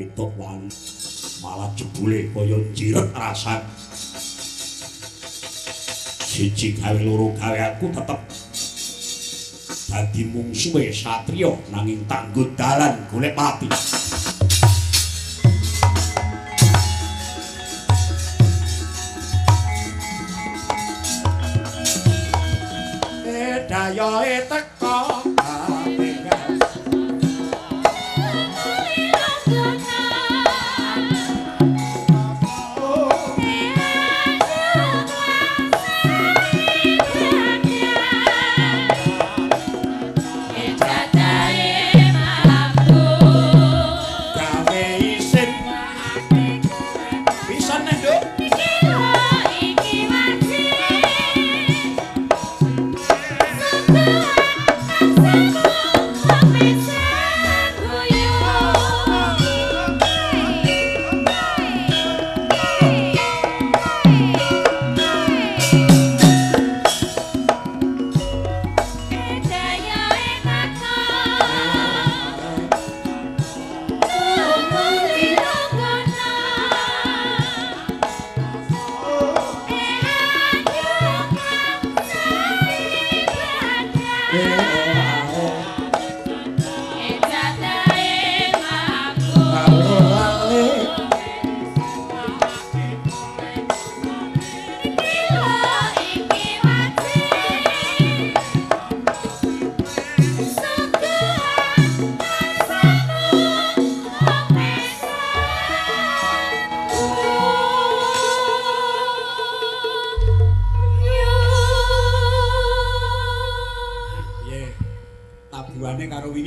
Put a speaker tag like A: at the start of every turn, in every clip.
A: wedok wani malah jebule kaya njiret rasa. Siji gawe loro gawe aku tetep dadi mungsuhe satriya nanging tanggut dalan golek pati. Dayoe teko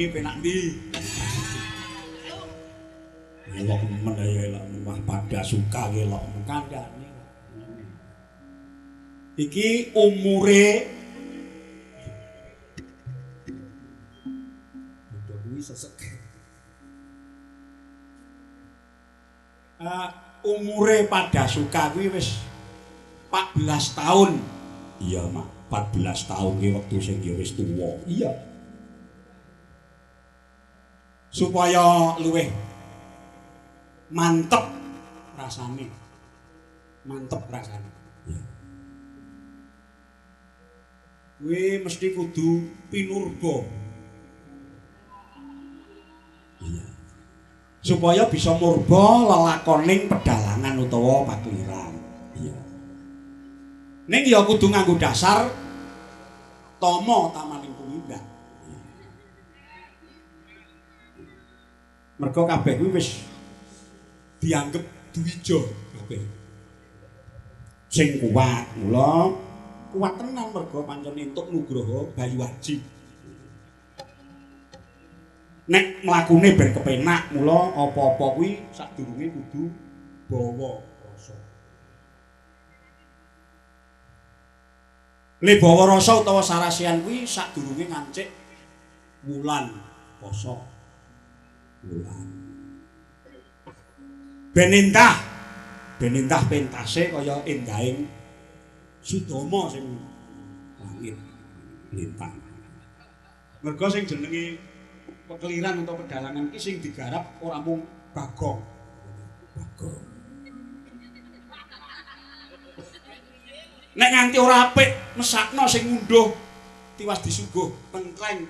A: penak ndi? Elok men ya elok wah pada suka ki elok kandhane. Iki umure bodho kuwi sesek. Umure pada suka kuwi wis 14 tahun. Iya, Mak. 14 tahun ki wektu sing ya wis tuwa. Iya. Supaya luwih mantep rasane. Mantep rasane. Iya. Kuwi mesti kudu pinurba. Iya. Supaya bisa murba lelakoning pedalangan utawa pakeliran. Iya. Ning ya kudu nganggo dasar tama tamaning tumindak. Mergo kabeh kuwi wis dianggep dwija kabeh. Sing kuat, mula kuat tenan mergo pancen entuk nugroho Bayu Aji. Nek mlakune ben kepenak, mula apa-apa kuwi sadurunge kudu bawa rasa. Le bawa rasa utawa sarasian kuwi sadurunge ngancik wulan poso. Wulan. Ben endah, ben endah pentase kaya endahing Sudama sing langit lintang. Mergo sing jenenge pekeliran utawa pedalangan iki sing digarap ora mung Bagong. Bagong. Nek nganti ora apik mesakno sing ngunduh tiwas disuguh tengkleng.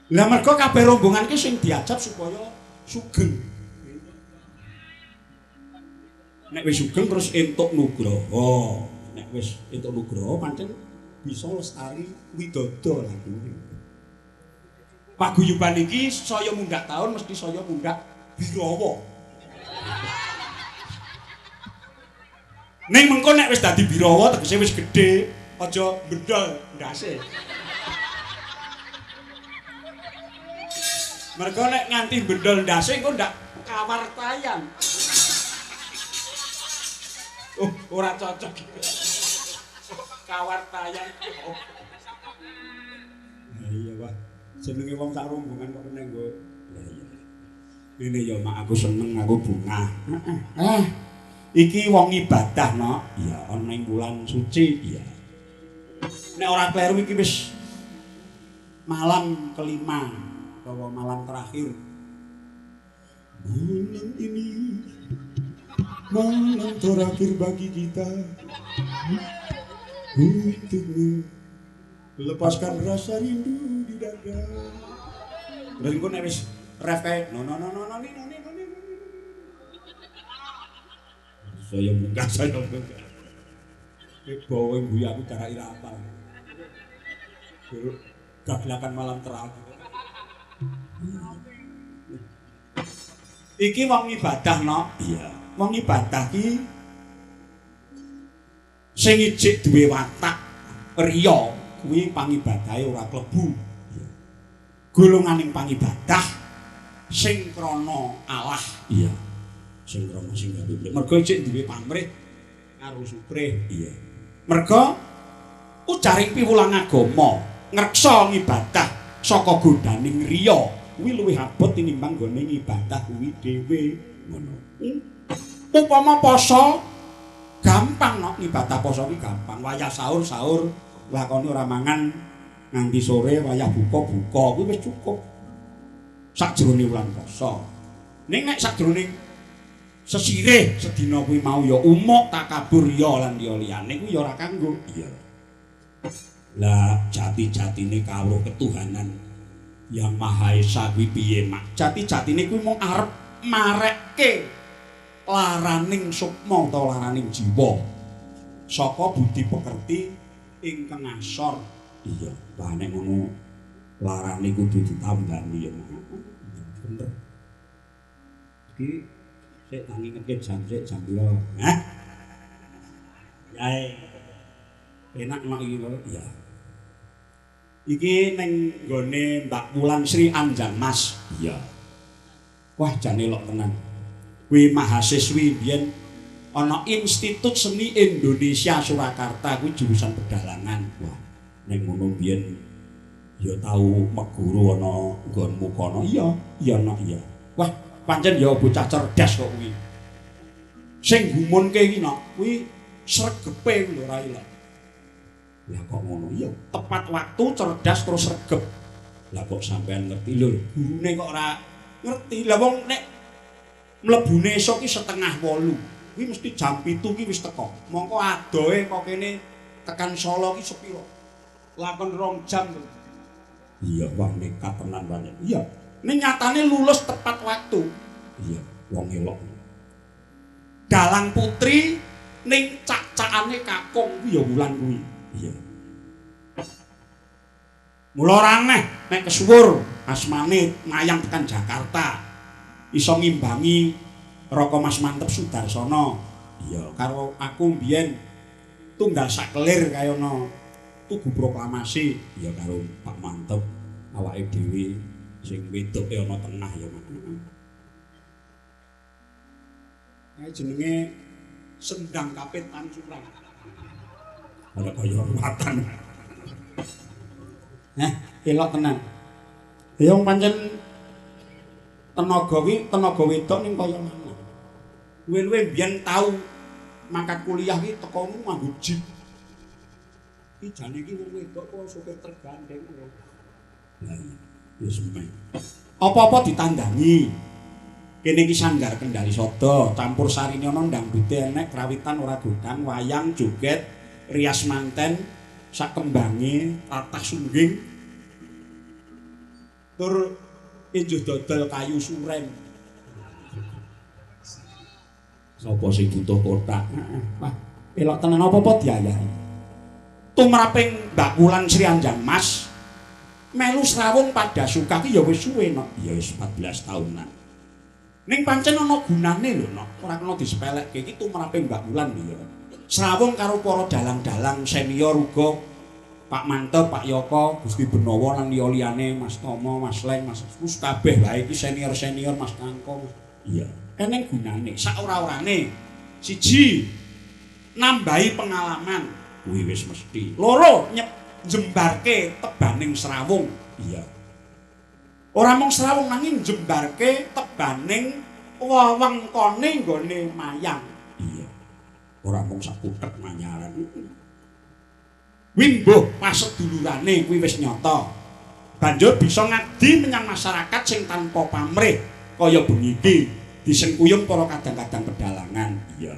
A: Lah mergo kabeh rombongan ki sing diajab supaya sugeng. Nek wis sugeng terus entuk nugroho. Nek wis entuk nugroho pancen bisa lestari widodo lakune. Paguyuban iki saya mundhak taun mesti saya mundhak birawa. Ning mengko nek wis dadi birawa tegese wis gedhe, aja bendol ndase. Mergo nek nganti bendol ndase engko ndak kawartayan. Oh, ora cocok. Kawartayan. Oh. Lah iya, Pak. Jenenge wong sak rombongan kok kena nggo. Lah iya. Ngene ya, Mak, aku seneng, aku bungah. Heeh. Iki wong ibadah, Nok. Iya, ana ing wulan suci. Iya. Nek ora kleru iki wis malam kelima utawa malam terakhir. Malam ini malam terakhir bagi kita untuk melepaskan rasa rindu di dada. Terus engko nek wis ref kae no no no no no no no no. Saya munggah, saya munggah. Bawa guyu aku cara ira apal. Gaglakan malam terakhir. Iki wong ibadah no. Iya. Wong ibadah ki sing ijik duwe watak riya kuwi pangibadahe ora klebu. Golonganing pangibadah sing krana Allah. Iya. Sing krana sing gawe. Mergo ijik duwe pamrih karo suprih. Iya. Mergo ujaring piwulang agama ngreksa ngibadah saka godhaning riya kuwi luwih abot tinimbang nggone ngibadah kuwi dhewe. Ngono. Upama poso gampang no, ngibadah poso kuwi gampang. Wayah sahur-sahur lakoni ora mangan nganti sore, wayah buka-buka kuwi wis cukup. Sakjroning wulan poso. Ning nek sakjroning sesirih sedina kuwi mau ya umuk takabur ya lan liya-liyane kuwi ya ora kanggo. Iya. Lah jati-jatine kawruh ketuhanan Yang Maha Esa kuwi piye mak? Jati-jatine kuwi mung arep marekke laraning sukma utawa laraning jiwa saka budi pekerti ingkang ngasor. Iya, lah nek ngono larane kudu ditambani ya mak. Bener. Iki sik tak ngingetke jam sik jam pira? Hah? Yae. Enak mak iki kok. Iya. Iki ning nggone Mbak Wulan Sri Anjang Mas. Iya. Wah jane lok tenan. Kuwi mahasiswi biyen ana Institut Seni Indonesia Surakarta kuwi jurusan pedalangan. Wah, ning ngono biyen ya tau meguru ana nggonmu kono. Iya, iya nok iya. Wah, pancen ya bocah cerdas kok kuwi. Sing gumunke iki nok, kuwi sregepe lho ora ilok. Lah kok ngono? Iya, tepat waktu, cerdas terus sregep. Lah kok sampean ngerti lho, gurune kok ora ngerti. Lah wong nek mlebune esuk ki 7:30. Kuwi mesti jam 7 ki wis teko. Mongko adohe kok kene tekan Solo ki sepiro? Lakon 2 jam lho. Iya, wah nekat tenan pancen. Iya. Ning nyatane lulus tepat waktu. Iya, wong elok. Dalang putri ning cak-cakane kakung kuwi ya wulan kuwi. Iya. Mula ora aneh nek kesuwur asmane mayang tekan Jakarta. Iso ngimbangi Raka Mas Manteb Sudarsono. Iya, karo aku mbiyen tunggal sakelir kaya ana tugu proklamasi. Iya karo Pak Manteb awake dhewe sing wedoke ana tengah ya Mas. Kae jenenge Sendang Kapit Pancuran. Ada kaya ruwatan. Heh, elok tenan. Ya wong pancen tenaga kuwi tenaga wedok ning kaya lanang. Luwe-luwe mbiyen tau mangkat kuliah ki tekomu nganggo jeep. Iki jane iki wong wedok kok sopir truk gandeng. Lah iya, ya semeh. Apa-apa ditandangi. Kene iki sanggar Kendali Sada, campur sarine ana dangdute enek, krawitan ora godang, wayang, joget, rias manten, sak kembange, tatah sungging. Tur injuh dodol kayu suren. Sapa sing butuh kotak? Wah, elok tenan apa-apa diayahi. Tumraping Mbak Wulan Sri Anjang Mas melu srawung Padasuka ki ya wis suwe nok. Ya wis 14 tahunan. Ning pancen ana gunane lho nok, ora kena disepelekke iki tumraping Mbak Wulan lho ya. Srawung karo para dalang-dalang senior uga Pak Manteb, Pak Yoko, Gusti Benowo lan liya-liyane, Mas Tomo, Mas Leng, Mas wis kabeh wae iki senior-senior Mas Kangko. Iya. Eneng gunane sak ora-orane. Siji, nambahi pengalaman kuwi wis mesti. Loro, njembarke tebaning srawung. Iya. Ora mung srawung nanging njembarke tebaning wewengkone nggone mayang. Iya. Ora mung sak kutek manyaran. Kuwi mbuh pasedulurane kuwi wis nyata. Banjur bisa ngabdi menyang masyarakat sing tanpa pamrih kaya bengi iki disengkuyung para kadang-kadang pedalangan. Iya.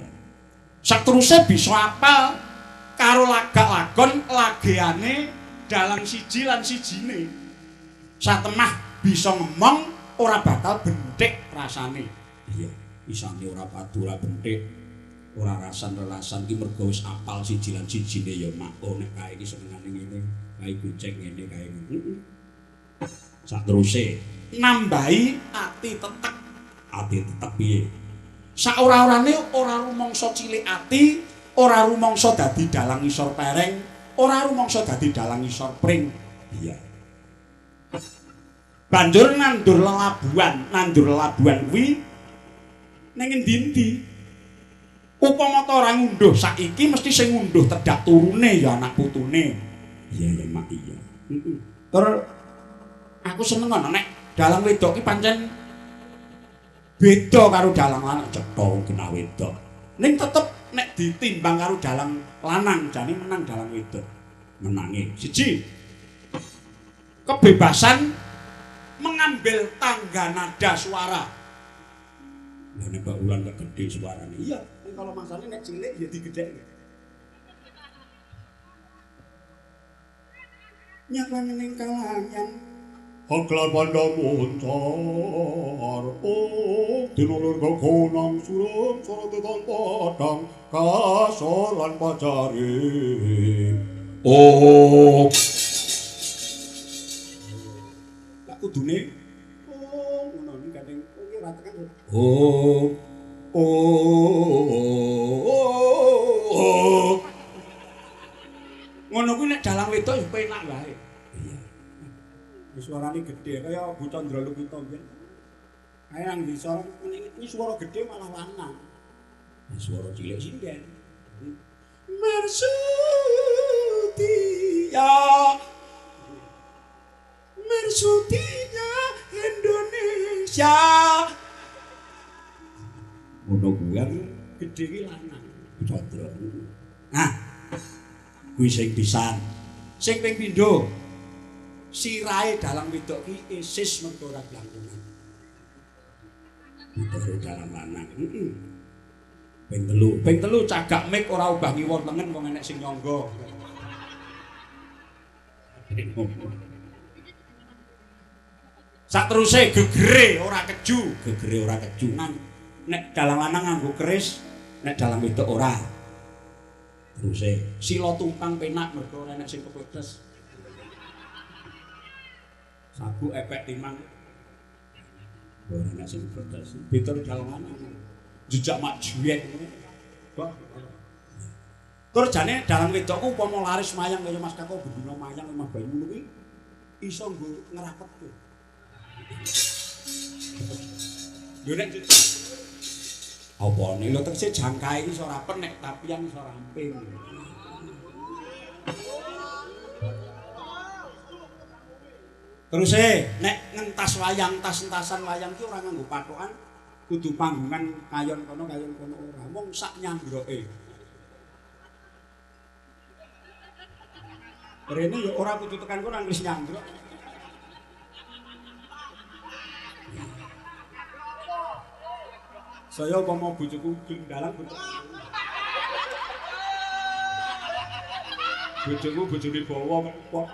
A: Sateruse bisa apal karo lagak-lagon lageane dalang siji lan sijine. Satemah bisa ngemong ora bakal benthik rasane. Iya, isane ora padu ora benthik. Ora rasan-rasan ki mergo wis apal siji lan sijine ya mak. Oh nek kae iki senengane ngene, kae gocek ngene kae ngene. Sateruse nambahi ati tetek. Ati tetek piye? Saora-orane ora rumangsa cilik ati, ora rumangsa dadi dalang ngisor pereng, ora rumangsa dadi dalang ngisor pring. Iya. Banjur nandur lelabuhan kuwi ning endi-endi. Upama ta ora ngunduh saiki mesti sing ngunduh tedhak turune ya anak putune. Iya ya mak iya. Heeh. Tur aku seneng ana nek dalang wedok ki pancen beda karo dalang lanang, cetha genah wedok. Ning tetep nek ditimbang karo dalang lanang jane menang dalang wedok. Menange siji, kebebasan mengambil tangga nada suara. Lah nek Mbak Wulan kok gedhe suarane. Iya, nek kalau masane nek cilik ya digedhekke. Nyatane ning kalangan
B: Hangklar pandha muncar, oh tinulur kekonang surung sorote tan padang kasor lan pacare.
A: Oh, tak kudune oh ngono iki gandeng iki ora tekan. Oh, oh, ngono kuwi nek dalang wedok ya penak wae. Suarane gedhe kaya Bu Candra Lukita mbiyen. Kae nang ngisor iki swara gedhe malah lanang. Swara cilik sinden. Mersutia. Mersutia Indonesia. Ngono kuwi gedhe iki lanang Bu Candra. Nah, kuwi sing pisan. Sing ping pindho sirahe dalang wedok ki isis mergo ora blangkonan. Beda dalang lanang. Heeh. Ping telu, ping telu cagak mik ora obah ngiwa tengen wong enek sing nyangga. Sateruse gegere ora keju, gegere ora keju. Nek dalang lanang nganggo keris, nek dalang wedok ora. Teruse sila tumpang penak mergo ora enek sing kepletes. Sabu epek timang. Ora enek sing protes. Beda dalang lanang. Jejak mak juwek ngono. Wah. Tur jane dalang wedokku upama laris mayang kaya Mas Kako bendina mayang Mas Bayu ngono kuwi iso nggo ngrapetke. Lho nek apane lho tegese jangkae iki iso rapet nek tapian iso ramping. Terus nek ngentas wayang, tas-entasan wayang ki ora nganggo pathokan, kudu panggungan kayon kono ora, mung sak nyanggroke. Rene ya ora kudu tekan kono wis nyanggrok. Saya upama bojoku gelem dalang bojoku bojone bawa kok.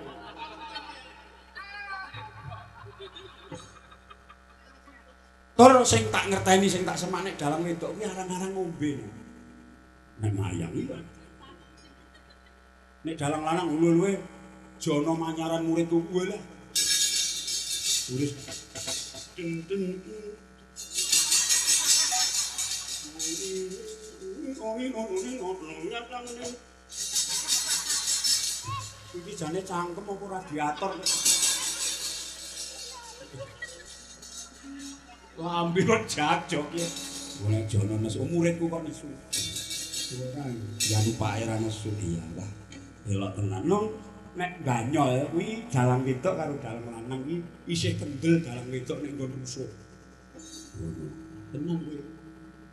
A: Tur sing tak ngerteni sing tak semak nek dalang wedok kuwi arang-arang ngombe. Nek mayang iki. Nek dalang lanang luwe-luwe jono manyaran muridku kuwi lah. Tulis ten ten. Iki jane cangkem apa radiator. Lambe kok jajok ya. Oleh jono nesu muridku kok nesu. Ora ya lupake ra nesu iya lah. Elok tenan. Nung nek ganyol kuwi dalang wedok karo dalang lanang kuwi isih kendel dalang wedok nek nggon rusuh. Ngono. Tenan kuwi.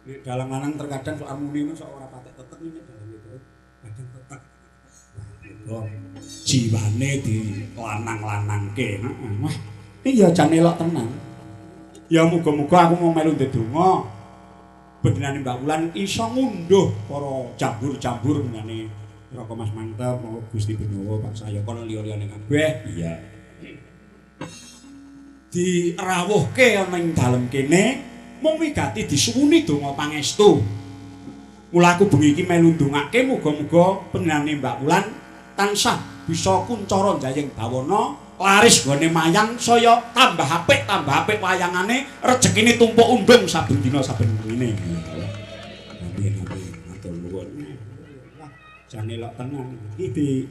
A: Nek dalang lanang terkadang sok harmoni sok ora patek tetek nek dalang wedok kadang tetek. Wah, Mergo jiwane dilanang-lanangke. Heeh. Wah, iki ya jan elok tenan. Ya muga-muga aku mau melu ndedonga bengenane Mbak Wulan iso ngunduh para jambur-jambur bengenane Raka Mas Manteb, Gusti Benowo, Pak Sayaka lan liya-liyane kabeh. Iya. Dirawuhke ana ing dalem kene mung wigati disuwuni donga pangestu. Mula aku bengi iki melu ndongake muga-muga pengenane Mbak Wulan tansah bisa kuncara njayeng bawana, laris nggone mayang saya tambah apik wayangane, rejekine tumpuk undung saben dina saben wengine. Amin amin, matur nuwun. Wah, jan elok tenan. Iki di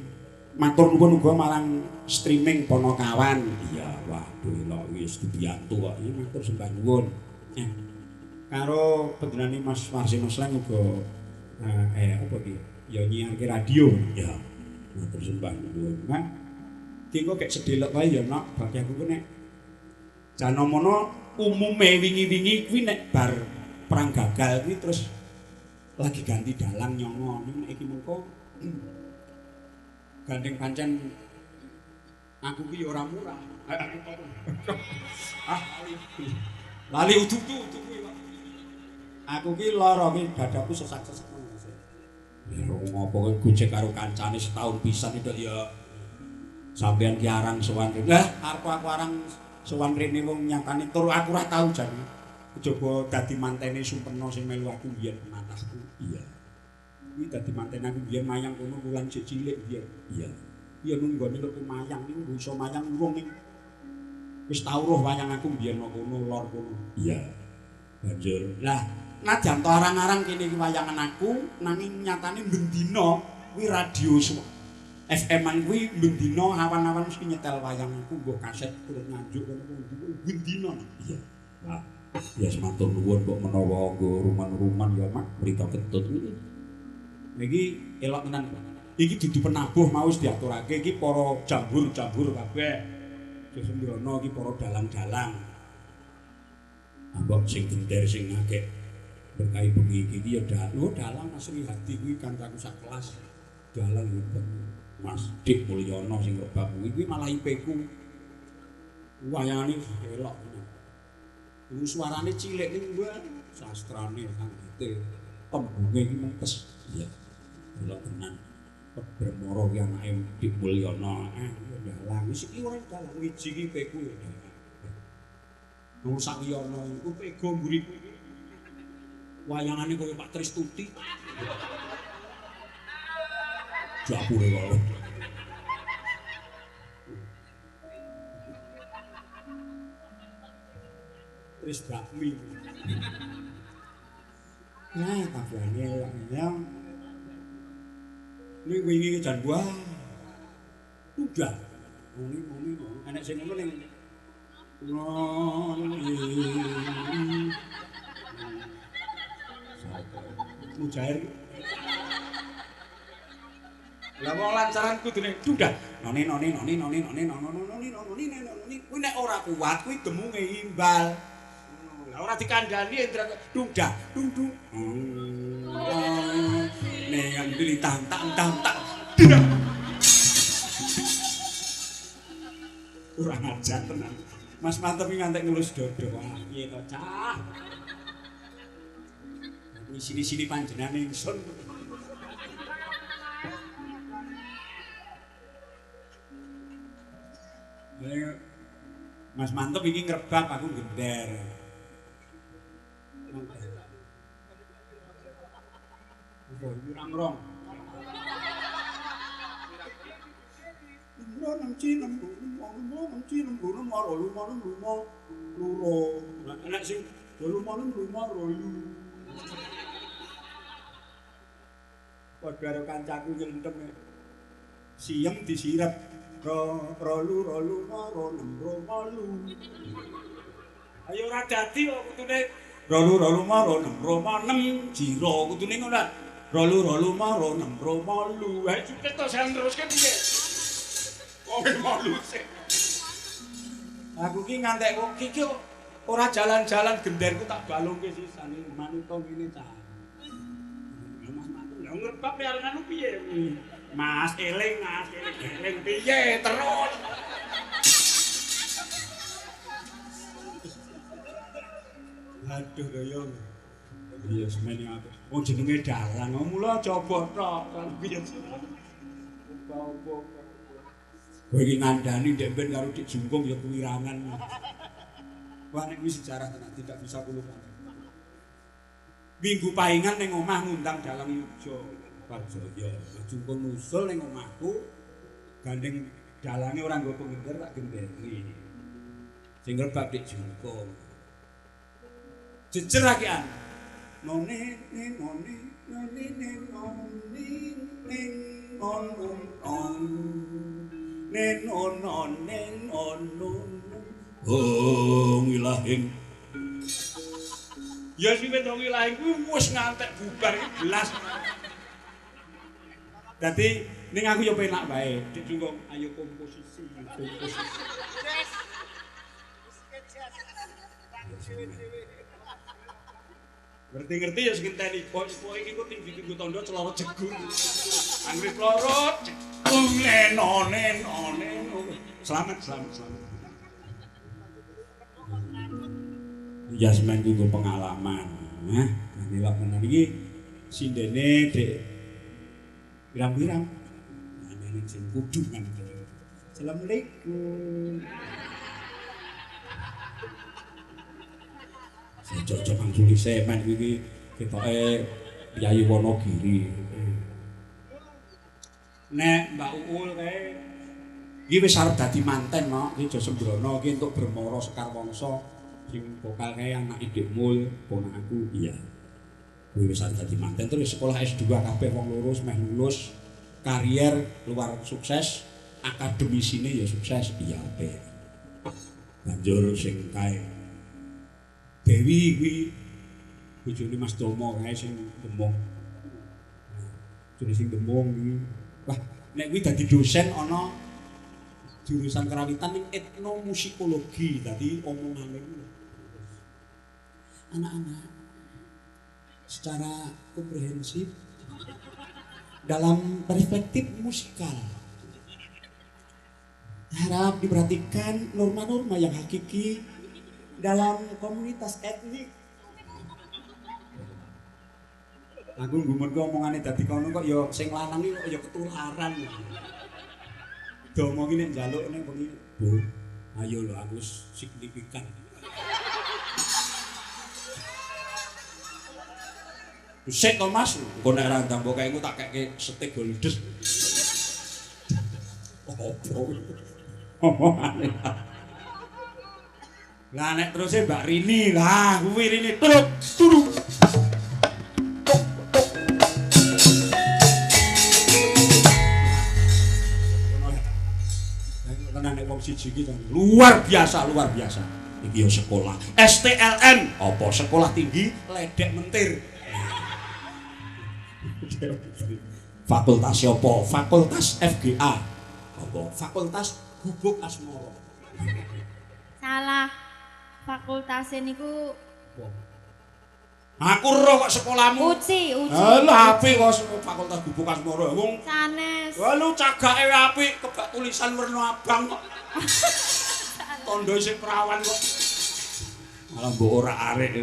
A: matur nuwun uga marang streaming Ponokawan. Iya, waduh elok wis dibiyantu kok. Iki matur sembah nuwun. Karo panjenengane Mas Warseno Sleng uga apa iki? Ya nyiarke radio. Ya, matur sembah nuwun. Nah, iki kok gek sedelok wae ya, Nok. Bagi aku ku nek janomono umume wingi-wingi kuwi nek bar perang gagal kuwi terus lagi ganti dalang nyongo. Nek iki mengko gandeng pancen aku ki ya ora murah. Ah, lali udu-udu kuwi kok. Aku ki lara ki dadaku sesak-sesek ngono sih. Lha ngopo kowe gojek karo kancane setahun pisan itu ya sampean ki arang sowan rene. Lah arep aku arang sowan rene wong nyatane tur aku ora tau jan. Kejaba dadi mantene Sumpena sing melu aku biyen penatahku. Iya. Kuwi dadi manten aku biyen mayang kono wulan sik cilik biyen. Iya. Iya nunggone lho mayang niku iso mayang urung ning wis tau roh wayang aku biyen kono lor kono. Iya. Banjur lah najan to arang-arang kene iki wayangan aku nanging nyatane bendina kuwi radio FM-an kuwi bendina awan-awan mesti nyetel wayang aku nggo kaset turut Nganjuk kono kuwi bendina. Iya. Lah ya matur nuwun mbok menawa nggo ruman-ruman ya Mak mrita ketut. Iki elok tenan. Iki dudu penabuh mau wis diaturake iki para jambur-jambur kabeh. Aja sembrono iki para dalang-dalang. Ambok sing gender sing akeh berkahi bengi iki ya dalang Mas Rihadi kuwi kancaku sak kelas. Dalang hebat. Mas Dik Mulyono sing rebab kuwi kuwi malah IP ku. Wayangane elok tenan. Iku suarane cilik ning wah sastrane sanggite tembunge iki mentes. Iya. Elok tenan. Bremoro ki anake Dik Mulyono. Dalang wis iki ora dalang wiji iki IP ku ya. Nang Sakyono iku pego mburiku iki. Wayangane kaya Pak Tristuti. Japure kok. Tris bakmi. Nah, kabehane ya. Ning wingi jan wah. Udah. Ngene enek sing ngono ning mujair. Lah wong lancaran kudune dudah. None none none none none none none none none kuwi nek ora kuat kuwi demunge imbal. Lah ora dikandhani endra dudah dung dung. Nek ngene tang tang tang tang. Kurang ajar tenan. Mas Manteb iki ngantek ngelus dodo. Wah, piye to, Cah? Aku sini-sini panjenengane ingsun. Mas Manteb iki ngrebab aku gender. Apa iki ora ngrong? Loro nem cinem loro nem cinem loro maro loro loro loro. Nek sing loro loro loro loro. Padha karo kancaku nyelentem. Siem disirep ro rolu rolu maro nem ro malu. Ayo ora dadi kok kudune rolu rolu maro nem ro manem jiro kudune ngono. Rolu rolu maro nem ro malu. Ha cukup to sampeyan teruske piye? Wong malu sih. Aku ki ngantek kok iki ora jalan-jalan genderku tak balungke sisan manuta ngene cah. Mas Manteb lha ngrebab arep anu piye? Mas eling, Mas eling, eling piye terus. Aduh doyong. Iya semene apik. Wong jenenge dalang, mula coba tok kan piye opo-opo. Kowe iki ngandani ndek ben karo Dik Jungkung ya kuwirangan. Wah nek kuwi sejarah tenan tidak bisa kulupakan. Minggu paingan ning omah ngundang dalang Yogya Parjaya. Jungkung nusul ning omahku gandeng dalange ora nggo penggender tak genderi. Sing rebab Dik Jungkung. Jejer rakian. None ne none none ne none ne non non ne non non ne non non. Oh ngilahing. Ya sing wong ngilahing kuwi wis ngantek bubar iki belas. Dadi ning aku ya penak wae. Dik Jungkung ayo komposisi, komposisi. Ngerti-ngerti ya sing ngenteni kok iki kok tinggi-tinggi tondo celoro jegur. Anggere celoro jegung neno neno neno. Selamat selamat selamat. Yasmin ku nggo pengalaman. Nah, nilok menan iki sindene Dik pirang-pirang. Nah, sing kudungan. Assalamualaikum. Cocok kang suli semen iki ketoke Piyayi Wonogiri. Nek Mbak Uul kae iki wis arep dadi manten kok, iki aja sembrono iki entuk Bermoro Sekar Wangsa sing vokal kae anak Dik Mul, ponakanku. Iya. Kuwi wis arep dadi manten terus sekolah S2 kabeh wong loro meh lulus, karier luar sukses, akademisine ya sukses. Iya apik. Banjur sing kae Dewi kuwi bojone Mas Domo kae sing demung. Bojone sing demung kuwi. Wah, nek kuwi dadi dosen ana jurusan karawitan ning etnomusikologi, dadi omongane kuwi. Anak-anak secara komprehensif dalam perspektif musikal. Harap diperhatikan norma-norma yang hakiki dalam komunitas etnik. Aku nggumun ku omongane dadi kono kok ya sing lanang iki kok ya ketularan. Domo iki nek njaluk ning bengi, Bu, ayo lho aku signifikan. Sik to Mas, engko nek ra ndang mbok kae tak keke steak goldes. Opo? Omongane. Lah nek terus Mbak Rini, lah kuwi Rini turuk turu. Tok tok. Tenan nek wong siji iki luar biasa, luar biasa. Iki ya sekolah STLM, apa sekolah tinggi ledek mentir. Fakultas apa? Fakultas FGA. Apa? Fakultas Gubuk Asmara.
C: Salah. Fakultase niku
A: aku roh kok sekolahmu.
C: Uci, uci.
A: Alah apik kok Fakultas Gubuk Asmara. Wong
C: sanes.
A: Lha lu cagake apik, kebak tulisan werna abang kok. Tondo isih perawan kok. Malah mbok ora arek.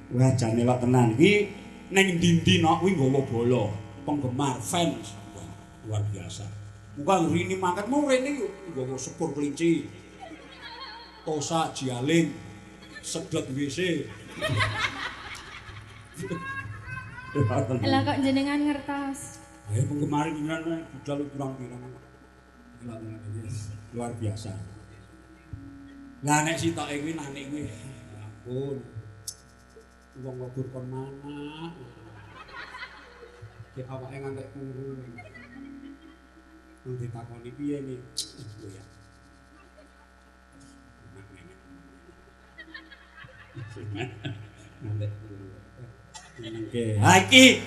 A: Wah jane lak tenan iki ning ndi-ndi nok kuwi nggawa bola, penggemar, fans. Wah, luar biasa. Muga Rini mangkat mau rene nggawa sepur kelinci. Tosa jialing, sedot WC.
C: Lah kok jenengan ngertos?
A: Ayo penggemar jenengan budal pirang-pirang. Luar biasa. Lah nek sitoke kuwi nanik kuwi, ya ampun. Wong ngobur kon mana? Ki awake ngantek kuru. Nang ditakoni piye nih? Oh ya. Oke, ha iki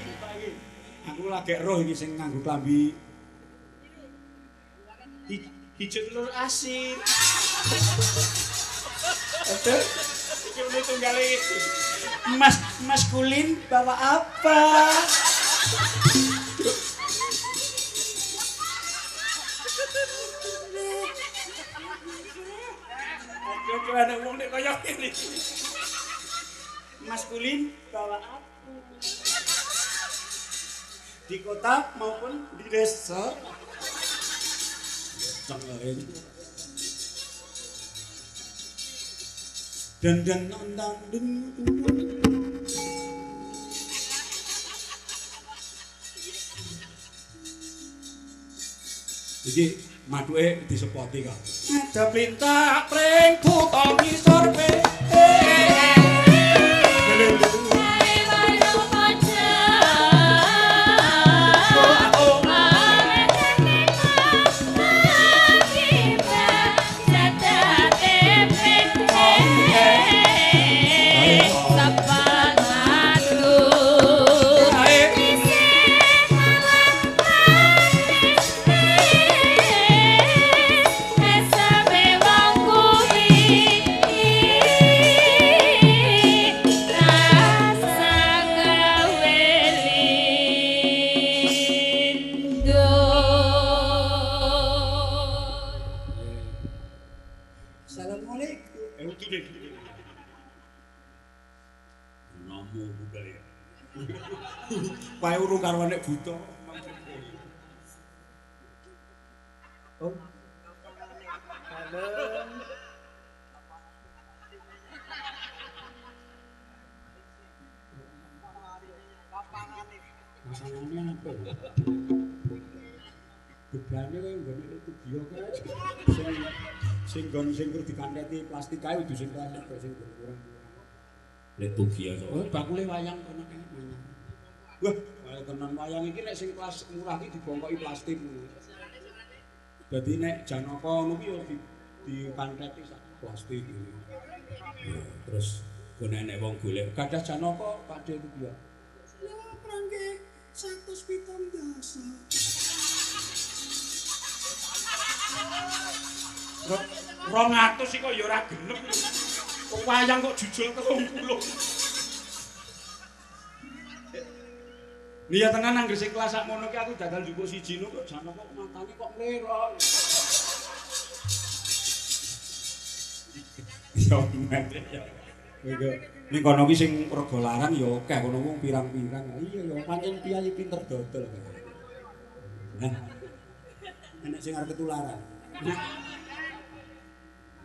A: aku lagi roh iki sing nganggo klambi ijo telur asin. Aduh, iki muni tunggale iki. Mas, Mas Kulin bawa apa? Mas Kulin bawa aku. Di kota maupun di desa. Dan dan dan dan. Iki mathuke disepoti kok. Ada plintak pring buta ngisor pe. Pae urung karo nek buta. Oh.
D: Dalem.
A: Masalahnya apa? Bedane kaya nggone itu biyo kae. Sing nggon sing kur dikanteti plastik kae kudu sing kelas sing kurang. Lek tugiya to. Oh, bakule wayang kono kae. Wah, kaya tenan wayang iki nek sing kelas murah iki dibongkoki plastik ngono. Dadi nek Janaka ngono ki ya dikanteti sak plastik iki. Ya, terus gone nek wong golek gadah Janaka Pakde itu ya. Lha prangke 107 dasa. 200 iki kok ya ora genep. Kok wayang kok jujul 30. Iya tenan nang Gresik kelas sakmono ki aku dadal njupuk siji no kok Janaka kok matane kok mlerok. Ya ya. Ning kono ki sing rega larang ya akeh kono wong pirang-pirang. Iya ya pancen piyayi pinter dodol. Nah. Enek sing arep ketularan.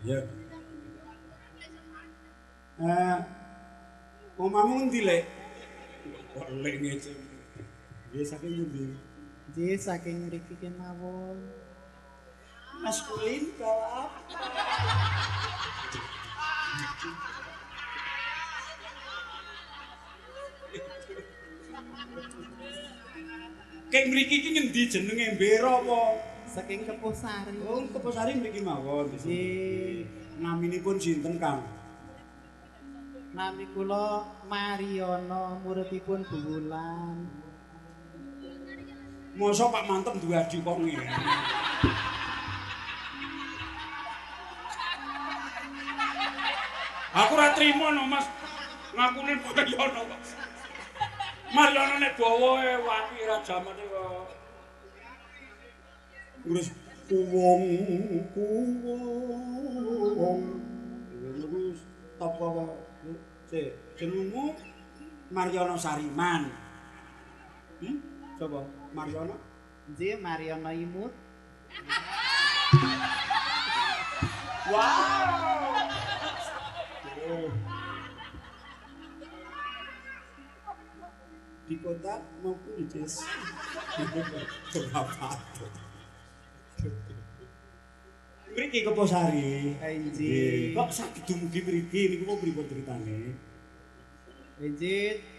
A: Iya. Omamu ngendi, Lek? Kok lek ngece. Nggih saking pundi?
D: Nggih saking mriki kemawon.
A: Mas Kulin bawa apa? Kek mriki iki ngendi jenenge Mbero apa?
D: Saking Kepuhsari.
A: Oh, Kepuhsari mriki mawon.
D: Nggih.
A: Naminipun sinten, Kang?
D: Nami kula Mariono, muridipun Bu Wulan.
A: Mosok Pak Mantep duwe adi kok ngene. Aku ora trimo no, Mas. Ngakune Mariono kok. Mariono nek dawa e wapi ra jamane kok. Ngurus kuwung kuwung. Niku top kok. Sik, jenengmu Mariono Sariman. Coba Mariono?
D: Nggih, Mariono Imut.
A: Wow. Di kota maupun di desa. Berapa? Mriki Kepuhsari.
D: Nggih.
A: Kok saged dumugi mriki niku apa pripun critane?
D: Nggih.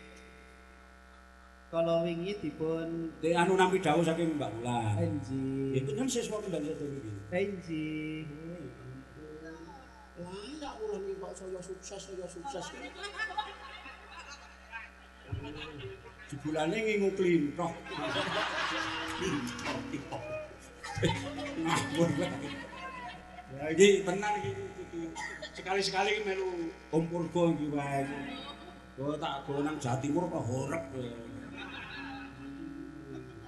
D: Kala wingi dipun
A: anu nampi dawuh saking Mbak Wulan.
D: Nggih.
A: Nggih tenan siswa kendang sedaya iki.
D: Nggih.
A: Lah sak wulan iki kok saya sukses, saya sukses. Jebulane ngingu klinthok. Klinthok. Ngawur wae. Ya iki tenan iki sekali-sekali iki melu Om Purba iki wae. Go tak go nang Jawa Timur kok horeg kowe.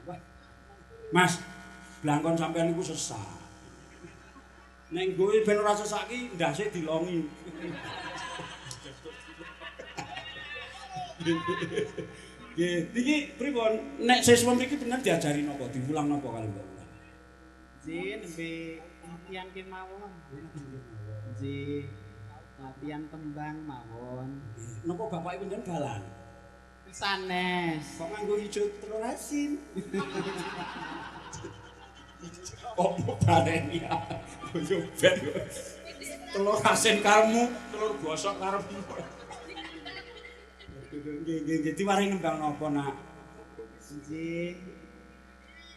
A: Wah. Mas, blangkon sampean niku sesak. Nek nggo ben ora sesak ki ndase dilongi. Nggih, niki pripun? Nek siswa mriki bener diajari napa? Diwulang napa kali Mbak Wulan?
D: Nggih, nembe latihan kemawon. Nggih. Latihan tembang mawon.
A: Napa bapake panjenengan dalan?
D: Sanes.
A: Kok nganggo ijo telur asin? Kok baleni ya? Yo ben. Telur asin karepmu, telur gosok karepmu. Nggih, nggih, nggih. Diwarahi nembang napa, Nak?
D: Nggih.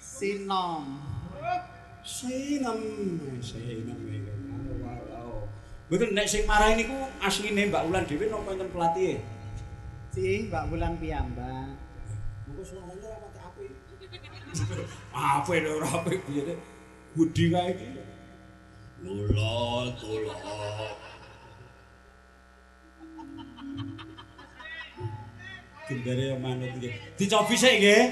D: Sinom.
A: Sinom, sinom iki. Mboten nek sing marahi niku asline Mbak Wulan dhewe napa enten pelatihe?
D: Nggih, Mbak Wulan piyambak.
A: Monggo suarane ora pati apik. Apik lho ora apik piye. Budi kae iki. Lula tula. Gendere yo manut nggih. Dicobi sik nggih.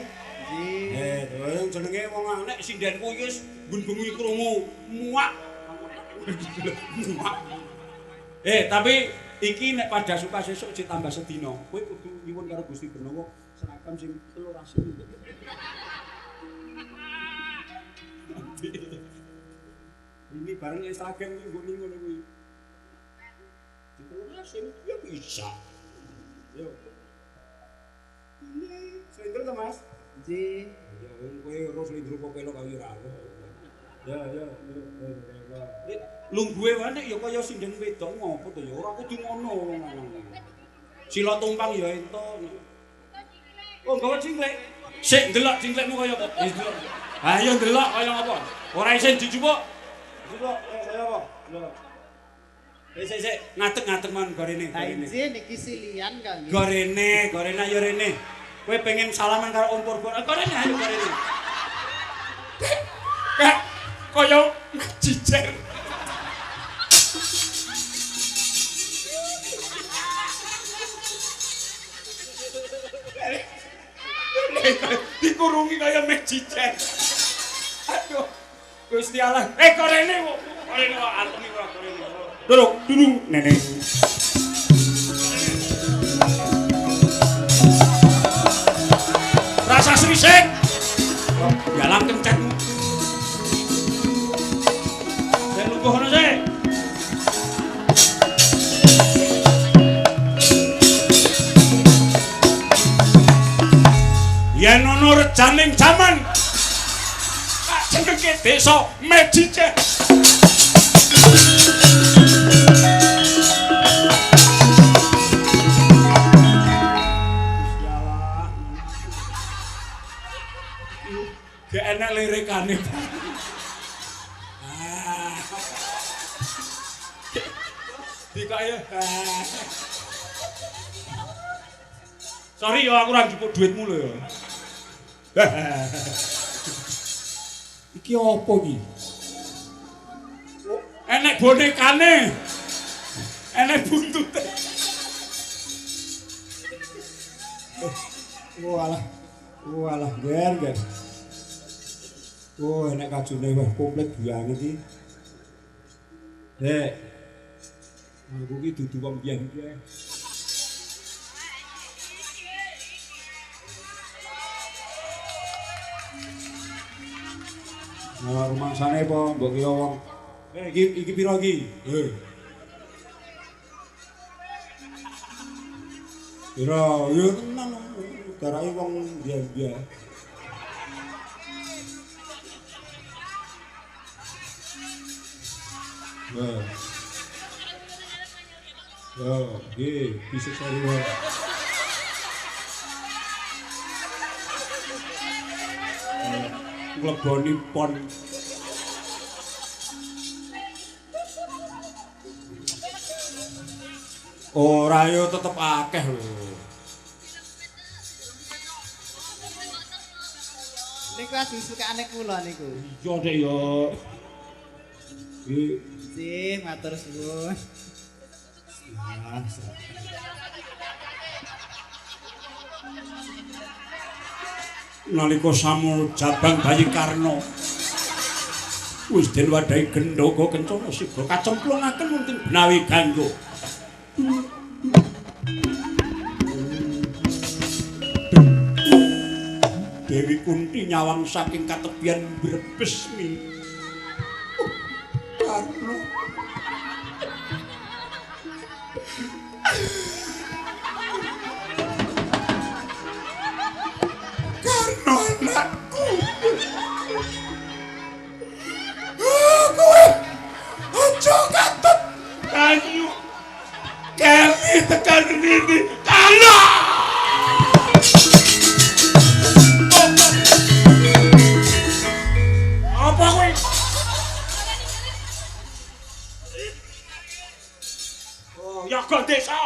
D: Nggih.
A: Eh, jenenge wong nek sindenku iki wis nggon bengi krungu muak. Muak. Eh, tapi iki nek pada suka sesuk ditambah sedina, kowe kudu nyuwun karo Gusti Benowo seragam sing telur asin. Ini bareng seragam iki nggone ngono kuwi. Telur asin ya bisa. Yo. Ini slendro to, Mas?
D: Nggih.
A: Ya wong kowe ora slendro kok kelok kaya ora. Ya ya ya. Lungguhe wae nek ya kaya sinden wedok ngopo to ya ora kudu ngono wong lanang. Sila tumpang ya entuk. Oh, nggawa cingklek. Sik ndelok cingklekmu kaya apa? Wis delok. Ayo ndelok kaya apa? Ora isin dijupuk. Dijupuk kaya apa? Delok. Sik sik ngadeg-ngadeg man gorene.
D: Ha nggih niki silian kok nggih.
A: Gorene, gorene ayo rene. Kowe pengen salaman karo Om Purbo. Gorene ayo gorene. Kak kaya jijer. Dikurungi kaya meh jijer. Aduh. Gusti Allah. Eh korene kok. Korene kok antemi kok korene. Durung, durung nenek. Rasa srisik. Galang kencetmu. Sik lungguh ngono sik. Yen ana rejaning jaman tak jenengke desa Mejice. Gusti Allah. Gak enak lirikane. Dikaya. Sorry yo aku ora njupuk duitmu lho ya. Iki apa iki? Enek bonekane. Enek buntute. Walah. Walah, ger, ger. Oh, enek kajune wah komplit banget iki. Dek. Aku iki dudu wong biyen-biyen. Nah, rumangsane apa mbok kira wong. Eh, iki iki pira iki? Eh. Pira? Ya tenan darake wong biyen-biyen. Ya. Ya, nggih, bisa sari wae. Ngleboni pon. Ora yo tetep akeh lho.
D: Niku ajeng sukane kula niku.
A: Iya Dek yo. Iki
D: nggih matur suwun.
A: Nalika samu jabang bayi Karna wis den wadhahi gendhoga kencana siga kacemplungaken wonten Benawi Gangga. Dewi Kunti nyawang saking katepian Brebes mi. Karno. Karno anakku. Kowe aja katut banyu. Keli tekan rene. Karno. Apa kowe? Oh, yaga desa.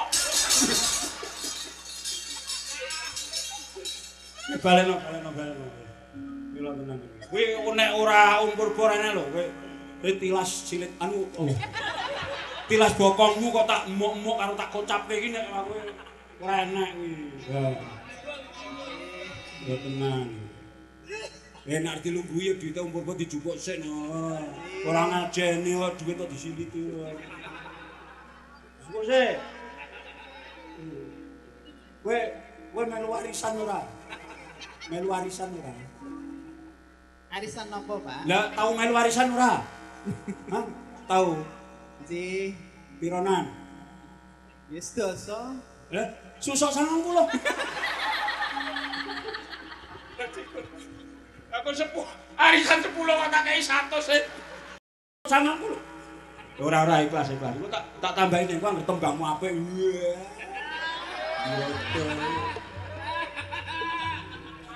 A: Baleno, baleno, baleno. Mila tenan iki. Kowe nek ora umpur ora lho, kowe tilas silit anu. Oh. Tilas bokongmu kok tak emuk-emuk karo tak kocapke iki nek aku ora enak kuwi. Ya tenan. Nek dilungguhi ya duwite umpur dijupuk sik no. Ora ngajeni kok duwit kok disiliti. Jupuk sik. Kowe kowe melu warisan ora? Melu warisan ora?
D: Arisan napa, Pak?
A: Lah tau melu warisan ora? Hah? Tau.
D: Nggih.
A: Pironan?
D: Ya sedasa.
A: Lah, susuk 90.
E: Aku 10, arisan 10 kok tak kei 100 e.
A: 90. Ora ora ikhlas ikhlas. Engko tak tambahin nek anggere tembangmu apik. Iya.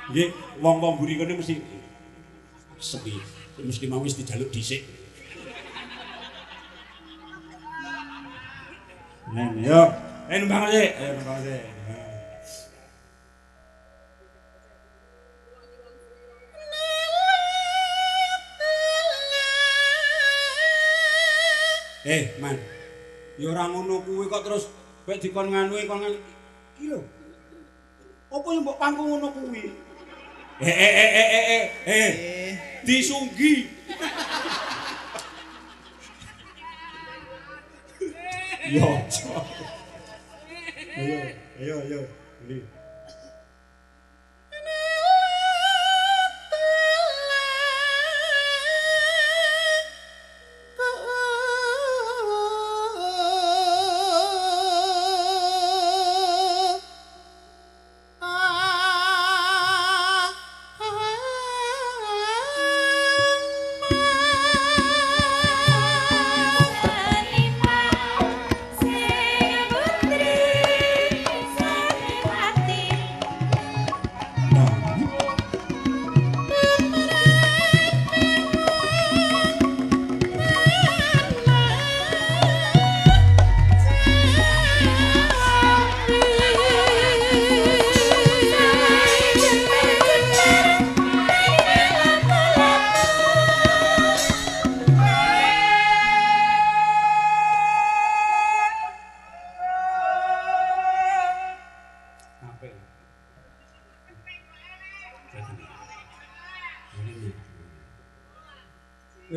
A: Nggih, wong-wong mburi kene mesti sepi. Mesti mau wis dijaluk dhisik. Nah, yo. Ayo numpang sik, ayo numpang sik. Man. Ya ora ngono kuwi kok terus mek dikon nganuke kon nganu. Iki lho. Apa yang mbok pangku ngono kuwi? Disunggi. Yo. Ayo, ayo, ayo. Beli.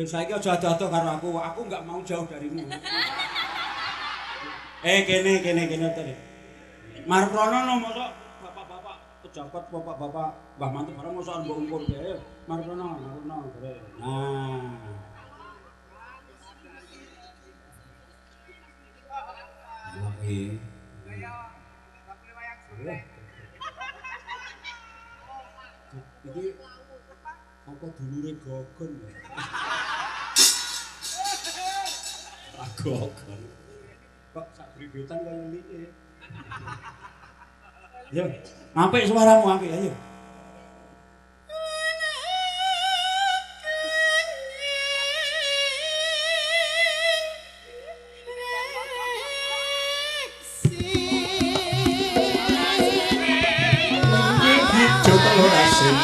A: Saiki aja ado-ado karo aku, aku enggak mau jauh darimu. Kene kene kene tadi. Marprono no mosok bapak-bapak pejabat, bapak-bapak Mbah Mantu bareng mosok mbok umpur kae. Marprono, marprono bare. Nah. Oke. Iki apa dulure Gogon ya? Gogon. Kok sak bribetan kaya like. Yo, apik suaramu apik ayo. Ijo telur asin.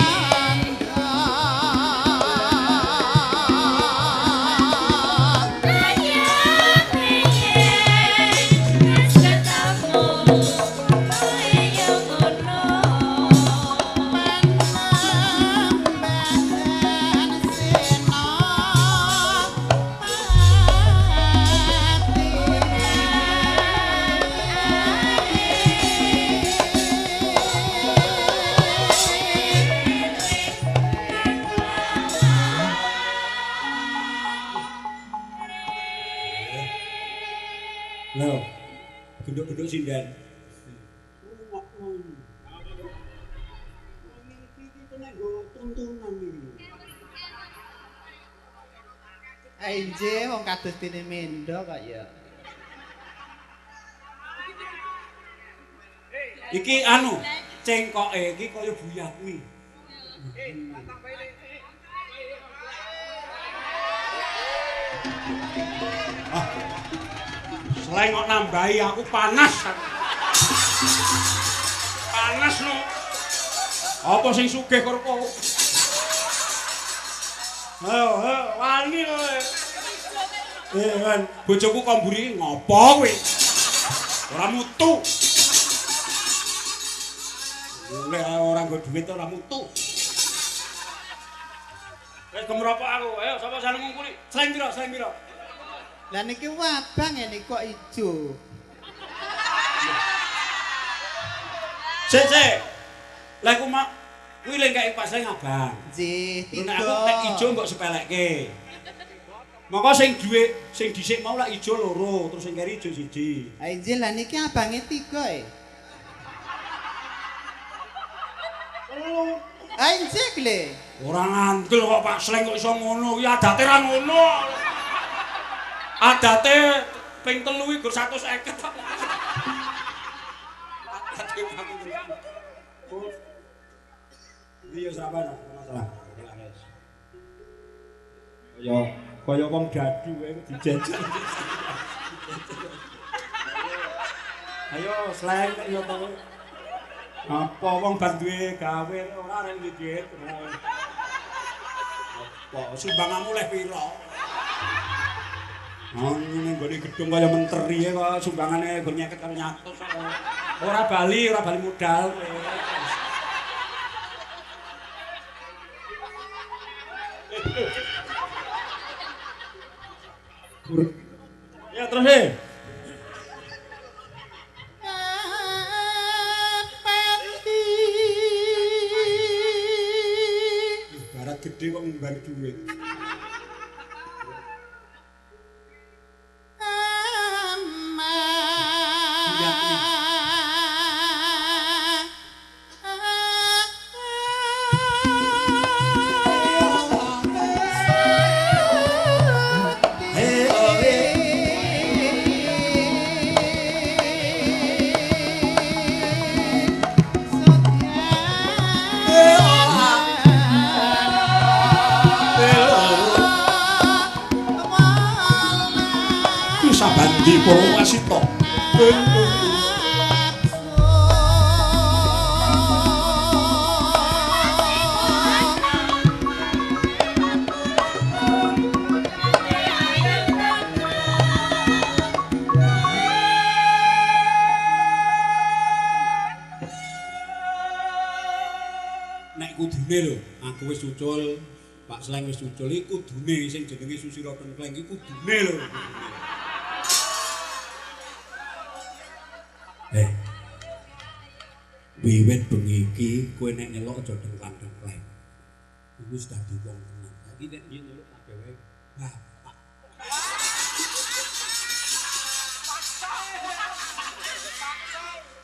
A: Genduk-genduk sinden. Rungokno. Iki kena nggo tuntunan iki.
D: Enje wong kados dene mendo kok ya.
A: Iki anu, cengkoke iki kaya buyatmi. Ah. Selain kok nambahi aku panas. Panas no. Apa sing sugih karo kowe? Ayo, ayo, wani kowe. Kan bojoku kok mburi ngopo kowe? Ora mutu. Oleh ora nggo duit ora mutu. Wis gemropok aku. Ayo sapa sing ngungkuli? Selain piro? Selain piro?
D: Lah niki wabang ngene kok ijo.
A: Sik, sik. Lah iku mak kuwi lek kaya Pak Seng abang.
D: Nggih,
A: tiga. Nek aku nek ijo mbok sepelekke. Mongko sing duwe sing dhisik mau lak ijo loro, terus sing keri ijo siji.
D: Ha nggih, lah niki abange 3 e.
A: Telu.
D: Ha nggih le.
A: Ora ngandel kok Pak Sleng kok iso ngono, kuwi adate ra ngono. Adate ping 3 iki gur 150 tok. Adate ping 3. Iya sabar, masalah. Kaya kaya wong dadu wae dijejel. Ayo Sleng kok yo to. Apa wong bar duwe gawe ora arek duwe duit. Apa sumbanganmu leh pira? Oh, ning nggone gedung kaya menteri kok sumbangane gur 50 karo 100 kok. Ora bali modal kowe. Ya terus e. Barat gede kok ngumbar duit. Sabandi para wasita. Nek kudune lho, aku wis ucul, Pak Sleng wis ucul iki kudune sing jenenge Susilo Tengkleng iki kudune lho. Wiwit bengi iki kowe nek nyeluk aja dengklang-dengkleng. Iku wis dadi wong tenan. Saiki nek nyeluk kabeh wae bapak.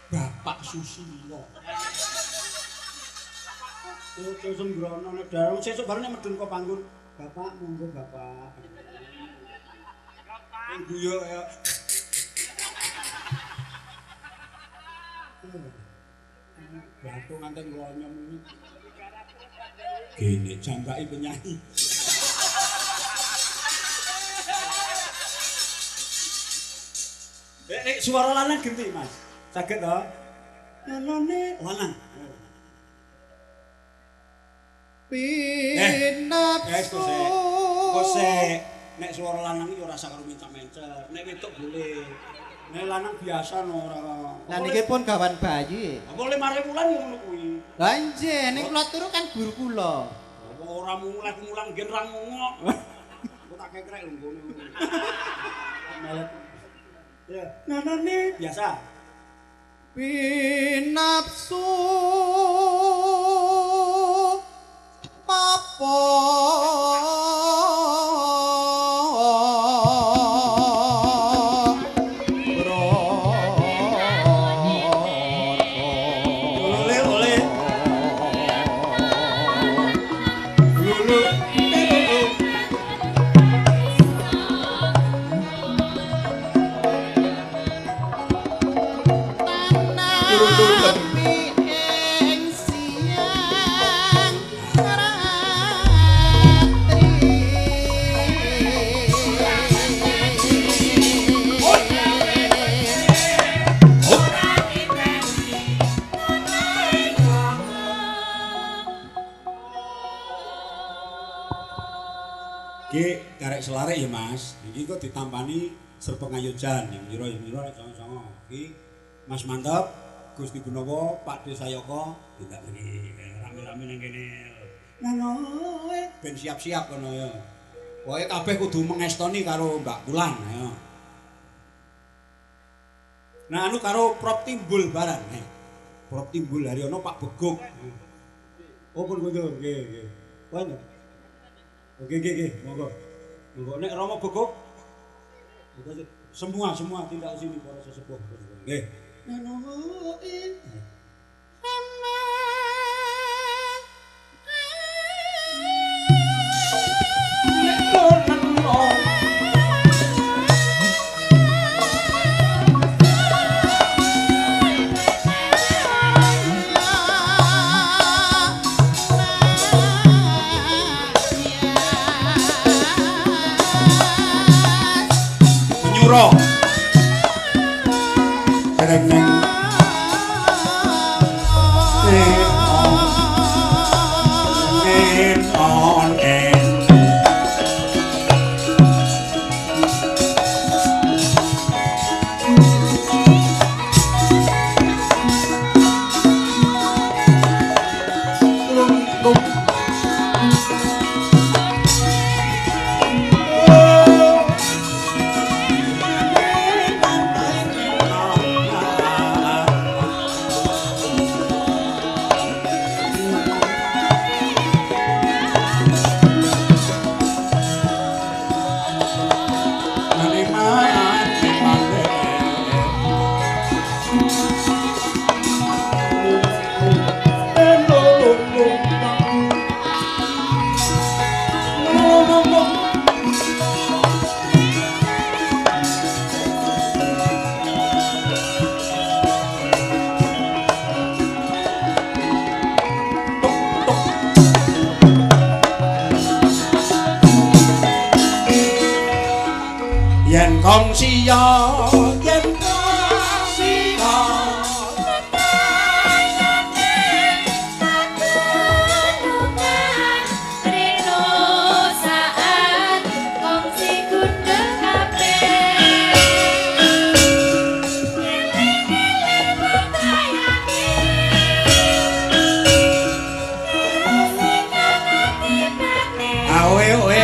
A: Bapak Susilo. Ojo sembrono nek darung sesuk bareng nek medun kok panggon. Bapak monggo bapak. Ning guyu kaya batuk nganti nglonyom ini. Gini jambaki penyanyi. Nek suara lanang genti, Mas. Saged to? Nonone lanang.
D: Pinapsu.
A: Kose nek suara lanang iki ora usah karo minta-mencer. Nek wedok boleh. Nek lanang biasa no ora.
D: Lah niki pun gawan bayi.
A: Apa oleh mare wulan ya ngono kuwi.
D: Lah nggih, ning kula turu kan guru kula.
A: Apa ora mulai mulang ngen ra ngongok. Aku tak kekrek lho ngono. Melet. Ya, nonone biasa.
D: Pinapsu papa
A: Iki karek selarek ya Mas. Iki kok ditampani Serpeng Ayojan yang nyira nek songo-songo. Iki Mas Mantep, Gusti Gunawa, Pak Desayaka tindak mriki rame-rame nang kene. Nano ben siap-siap kono ya. Pokoke kabeh kudu mengestoni karo Mbak Wulan ya. Nah anu karo Prop Timbul barang. Prop Timbul Haryono Pak Beguk. Oh pun kundur nggih nggih. Wonten. Oke, oke, oke, monggo. Monggo nek Romo Beguk. Semua tindak sini para sesepuh. Nggih. Menyuro. Dereng neng on en yen kongsiya yen kongsiya
C: Reno saat kongsi gundel kabeh ngeling-eling budayane sing atibane
A: awe oe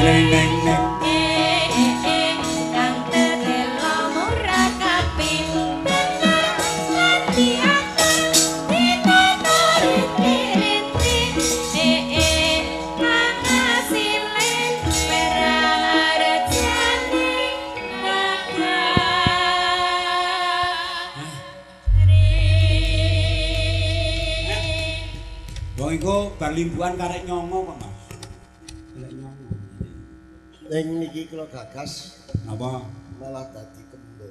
A: neng neng neng
C: kang tetelo murah kapimpenan latihan ditanuri rinti pangasile perarejane nagari.
A: Wong iku bar limbukan karek nyongo kok Mas. Karek nyongo.
F: Ning niki kula gagas
A: napa
F: malah dadi kembo.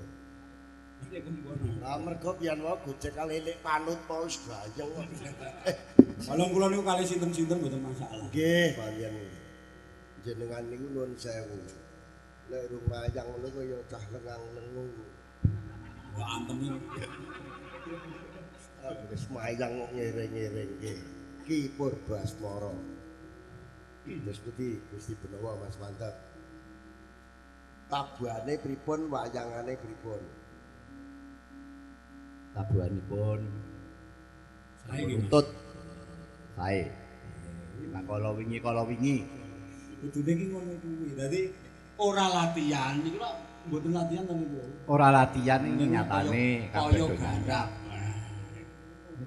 F: Lah mergo pian wae gojek kali panut apa wis gayeng kok.
A: Kalau kula niku kali sinten-sinten mboten masalah.
F: Nggih, panjenengan. Jenengan niku nuwun sewu. Nek rung wayang ngono kaya cah lengang-lengung.
A: Wah antem iki.
F: Wis mayang kok ngiring-ngiring nggih. Ki Purbasmara. Terus pundi Gusti Benawa Mas Mantep. Tabuhane pripun, wayangane pripun?
G: Tabuhanipun
A: sae nggih.
G: Runtut. Sae. Lah kala wingi.
A: Kudune iki ngono kuwi. Dadi ora latihan iki lho mboten latihan to niku.
G: Ora latihan ing nyatane
A: kaya garap.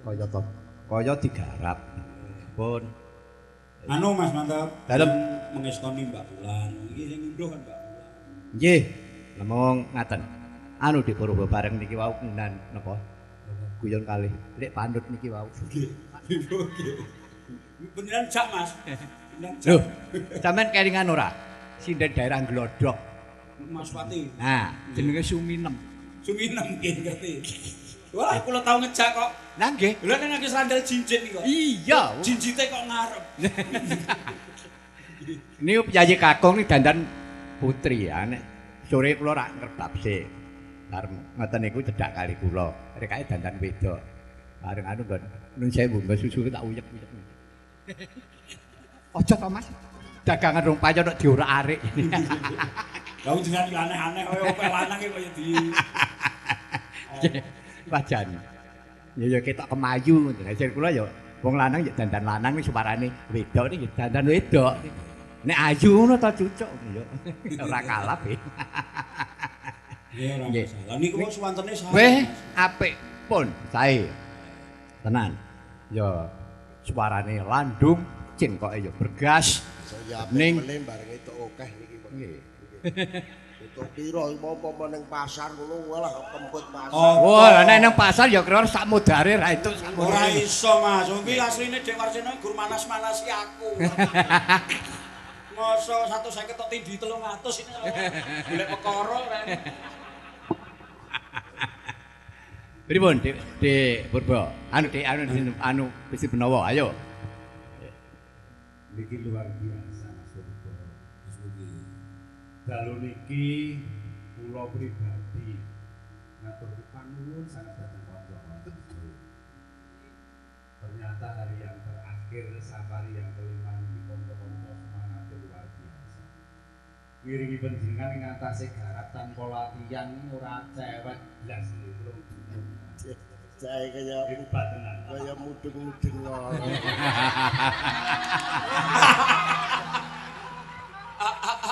G: Kaya to. Kaya digarap. Pun.
A: Anu Mas Mantep,
G: dalem
A: mengestoni Mbak Wulan. Iki sing ngunduh kan Mbak Wulan.
G: Nggih. Namung ngaten. Anu Dik Purba bareng niki wau ngenan napa? Guyon kalih Lik Panut niki wau.
A: Nggih. Nggih. Beneran jak, Mas. Beneran
G: Lho,
A: jak.
G: sampean kelingan ora? Sinden daerah Glodok.
A: Mas Pati.
G: Nah, jenenge Suminem.
A: Suminem nggih ngerti. Wah, kula tau ngejak kok.
G: Lah nggih.
A: Lha nek nganggo sandal jinjit niku.
G: Iya.
A: Jinjite kok ngarep.
G: Niku piyayi kakung ni dandan putri ya nek sore kula rak ngrebab sik. Bar ngoten niku cedhak kali kula. Rekake dandan wedok. Bareng anu nggon nun sewu nggo susu tak uyek-uyek. Aja to Mas. Dagangan rong payon kok diorak-arik.
A: Lah wong jenengan iki aneh-aneh kaya opo lanang iki kaya di
G: Wajan. Ya ya ketok kemayu ngoten. Lah kula ya wong lanang ya dandan lanang wis suarane wedok niki dandan wedok. Nek ayu ngono ta cucuk ya ora kalap e.
A: Nggih ora
G: Nggih.
A: masalah. Niku wau suwantene sae.
G: Weh apik pun sae. Tenan. Ya suarane landung, cengkoke ya bergas.
F: Saya apik
G: Ning-
F: meneh bareng itu akeh niki Pak.
G: Nggih.
F: Entuk piro iki mau apa ning pasar ngono walah kemput pasar.
A: Oh.
G: Wah, lah nek nang pasar ya kira sak modare ra entuk sak
A: Ora
G: modare.
A: iso Mas. Wong kuwi asline Dek Warseno gur manas-manasi aku. Masa 150 tok tindhi 300 ini golek perkara ora.
G: Pripun Dik Dik Purba? Anu Dik anu anu Gusti Benowo, ayo.
H: Niki luar biasa Mas Purba. Dalu niki kula pribadi ngatur panuwun sangat dhateng kanca-kanca sedaya. Ternyata hari yang terakhir safari yang kelima niki kanca-kanca semangatnya luar biasa. Ngiringi panjenengan ing atase garap tanpa latihan ora cewek blas niki kula bingung.
F: Saya kaya
H: Hebat tenan.
F: kaya mudeng-mudeng ngono.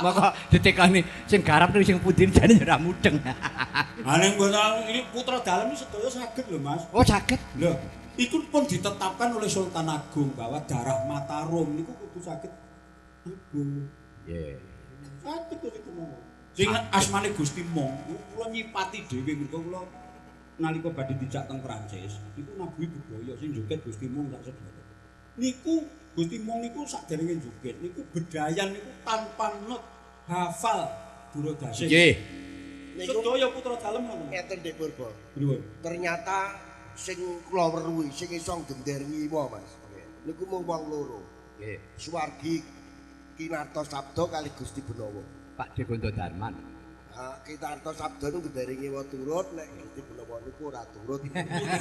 G: Maka ditekoni sing garap niku sing pundi jane ya ora mudeng.
A: Ha ning mboten ini putra dalem iki sedaya saged lho Mas.
G: Oh saged.
A: Lho, iku pun ditetapkan oleh Sultan Agung bahwa darah Mataram niku kudu saged agung.
G: Nggih.
A: Saged kok iku mau. Sing asmane Gusti Mong, kula nyipati dhewe mergo kula nalika badhe dijak teng Prancis, niku nabuhi budaya sing joget Gusti Mong sak sedaya. Niku Gusti Mong niku saderenge joget niku bedayan niku tanpa not hafal Durodasih.
G: Nggih.
F: Niku
A: Sedaya putra dalem ngoten.
F: ngeten Dik Purba.
A: Pripun?
F: Ternyata sing kula weruhi sing iso gender ngiwa Mas. Niku mung wong loro.
G: Nggih.
F: Suwargi Kinarto Sabdo kali Gusti Benowo.
G: Pak Degondo Darman.
F: Nah, Kinarto Sabdo niku gendere ngiwa turut nek Gusti Benowo niku ora turut.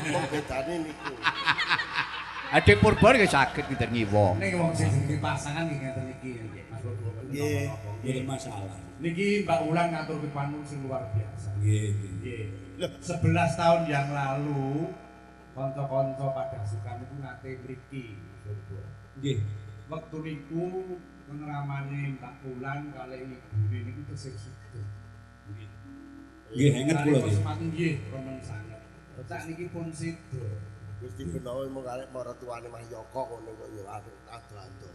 F: Mung bedane niku.
G: Dik Purba nggih saged ngender ngiwa.
H: Ning wong sing jenenge pasangan nggih ngeten iki Mas Purba mboten
F: Nggih.
H: napa-napa.
A: Mboten masalah.
H: Niki Mbak Wulan ngatur panuwun sing luar biasa.
A: Nggih, nggih.
H: Nggih. 11 tahun yang lalu kanca-kanca pada suka niku nate mriki Mas Purba.
A: Nggih.
H: Wektu niku pengramane Mbak Wulan kalih ibune niku tesih sugih.
A: Nggih, inget kula
H: Nalika
A: nggih.
H: semanten nggih remen sanget. Sakniki pun sedo.
F: Gusti Benowo mung karek maratuwane Mas Yoko ngono kok ya ado-ado.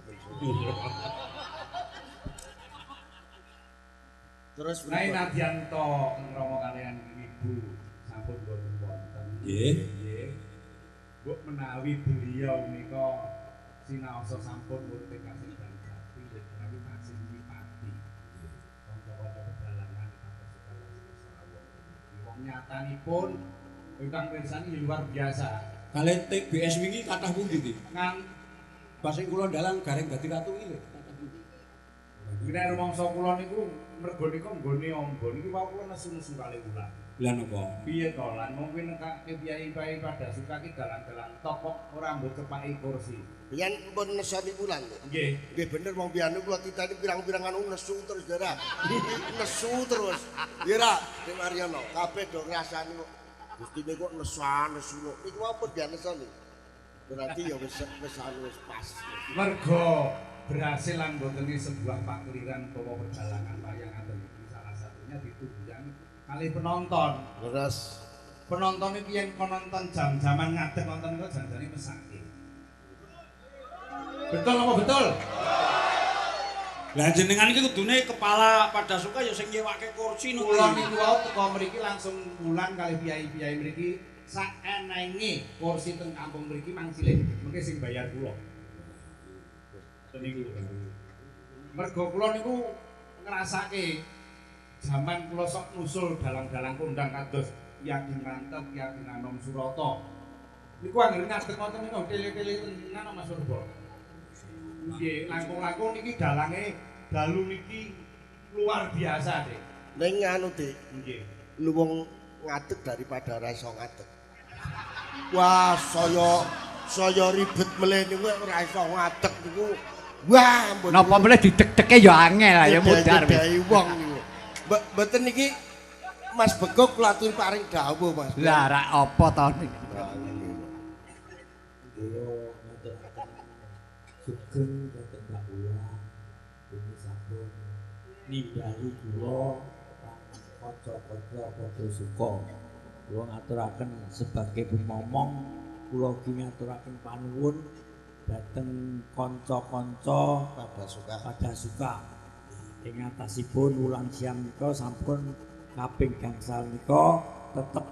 F: Terus
H: Nek
F: pripun?
H: nadyan to ngrama kalian ibu sampun boten wonten.
A: Nggih.
H: Nggih. Mbok menawi beliau nika sinaosa sampun murid kasih dan jati menawi masih nyipati. Kanca-kanca pedalangan pada suka sarawung. Wong nyatanipun ingkang pirsani ya luar biasa.
A: Kalian TBS wingi kathah pundi iki?
H: Ngan
A: Pas sing kula ndalang gareng dadi ratu iki lho. Kathah pundi?
H: nek rumangsa kula niku mergo nika nggone amba niki wau kula nesu-nesu kali wulan.
A: Lah napa?
H: Piye to lan mung kuwi nekake piyai-piyai pada suka ki dalang-dalang top kok ora mbok cepaki kursi.
F: Biyen pun nesoni wulan.
H: Nggih.
F: Nggih bener wong biyen kula titani pirang-pirang anu nesu terus ya ra. Nesu terus. Ya ra, Dik Mariono, kabeh do ngrasani kok. Gustine kok nesan nesu kok. Niku wae pun biyen nesoni. Berarti ya wis wis anu wis pas.
H: Mergo berhasil lan boten sebuah pakeliran utawa perjalanan wayang ngaten iki salah satunya ditunjang kali penonton.
F: Leres.
H: Penonton iki yen kon nonton jam-jaman ngadeg nonton kok janjane mesake. Betul apa betul?
A: Lah jenengan iki kudune kepala Padasuka ya sing nyewake kursi no.
H: Kula niku wau teko mriki langsung wulang kalih piyai-piyai mriki sak enenge kursi teng kampung mriki mang cilik mengke sing bayar kula. Niku. Mergo kula niku ngrasake jaman kula sok nusul dalang-dalang kondang kados Ki Ageng Rantep, Ki Ageng Anom Surata. Niku anggere ngadeg ngoten niku tele-tele tenan Mas Purba. Nggih, langkung-langkung niki dalange dalu niki luar biasa, Dik.
F: Ning anu, Dik.
H: Nggih.
F: Luwung ngadeg daripada ora iso ngadeg. Wah, saya ribet meleh niku ora iso ngadeg niku. Wah, ampun.
G: Napa meleh dideg-dege ya angel ya mudhar.
F: Nyedai wong niku. Mboten niki Mas Begok kula aturi paring dawuh, Mas.
G: Lah rak apa to niki?
I: Kula ngaturaken sugeng dhateng Mbak Wulan ini sampun nimbali kula lan kanca-kanca padha suka. Kula ngaturaken sebagai pemomong, kula ugi ngaturaken panuwun dhateng kanca-kanca Padasuka. Ing atasipun wulan siang nika sampun kaping gangsal nika tetep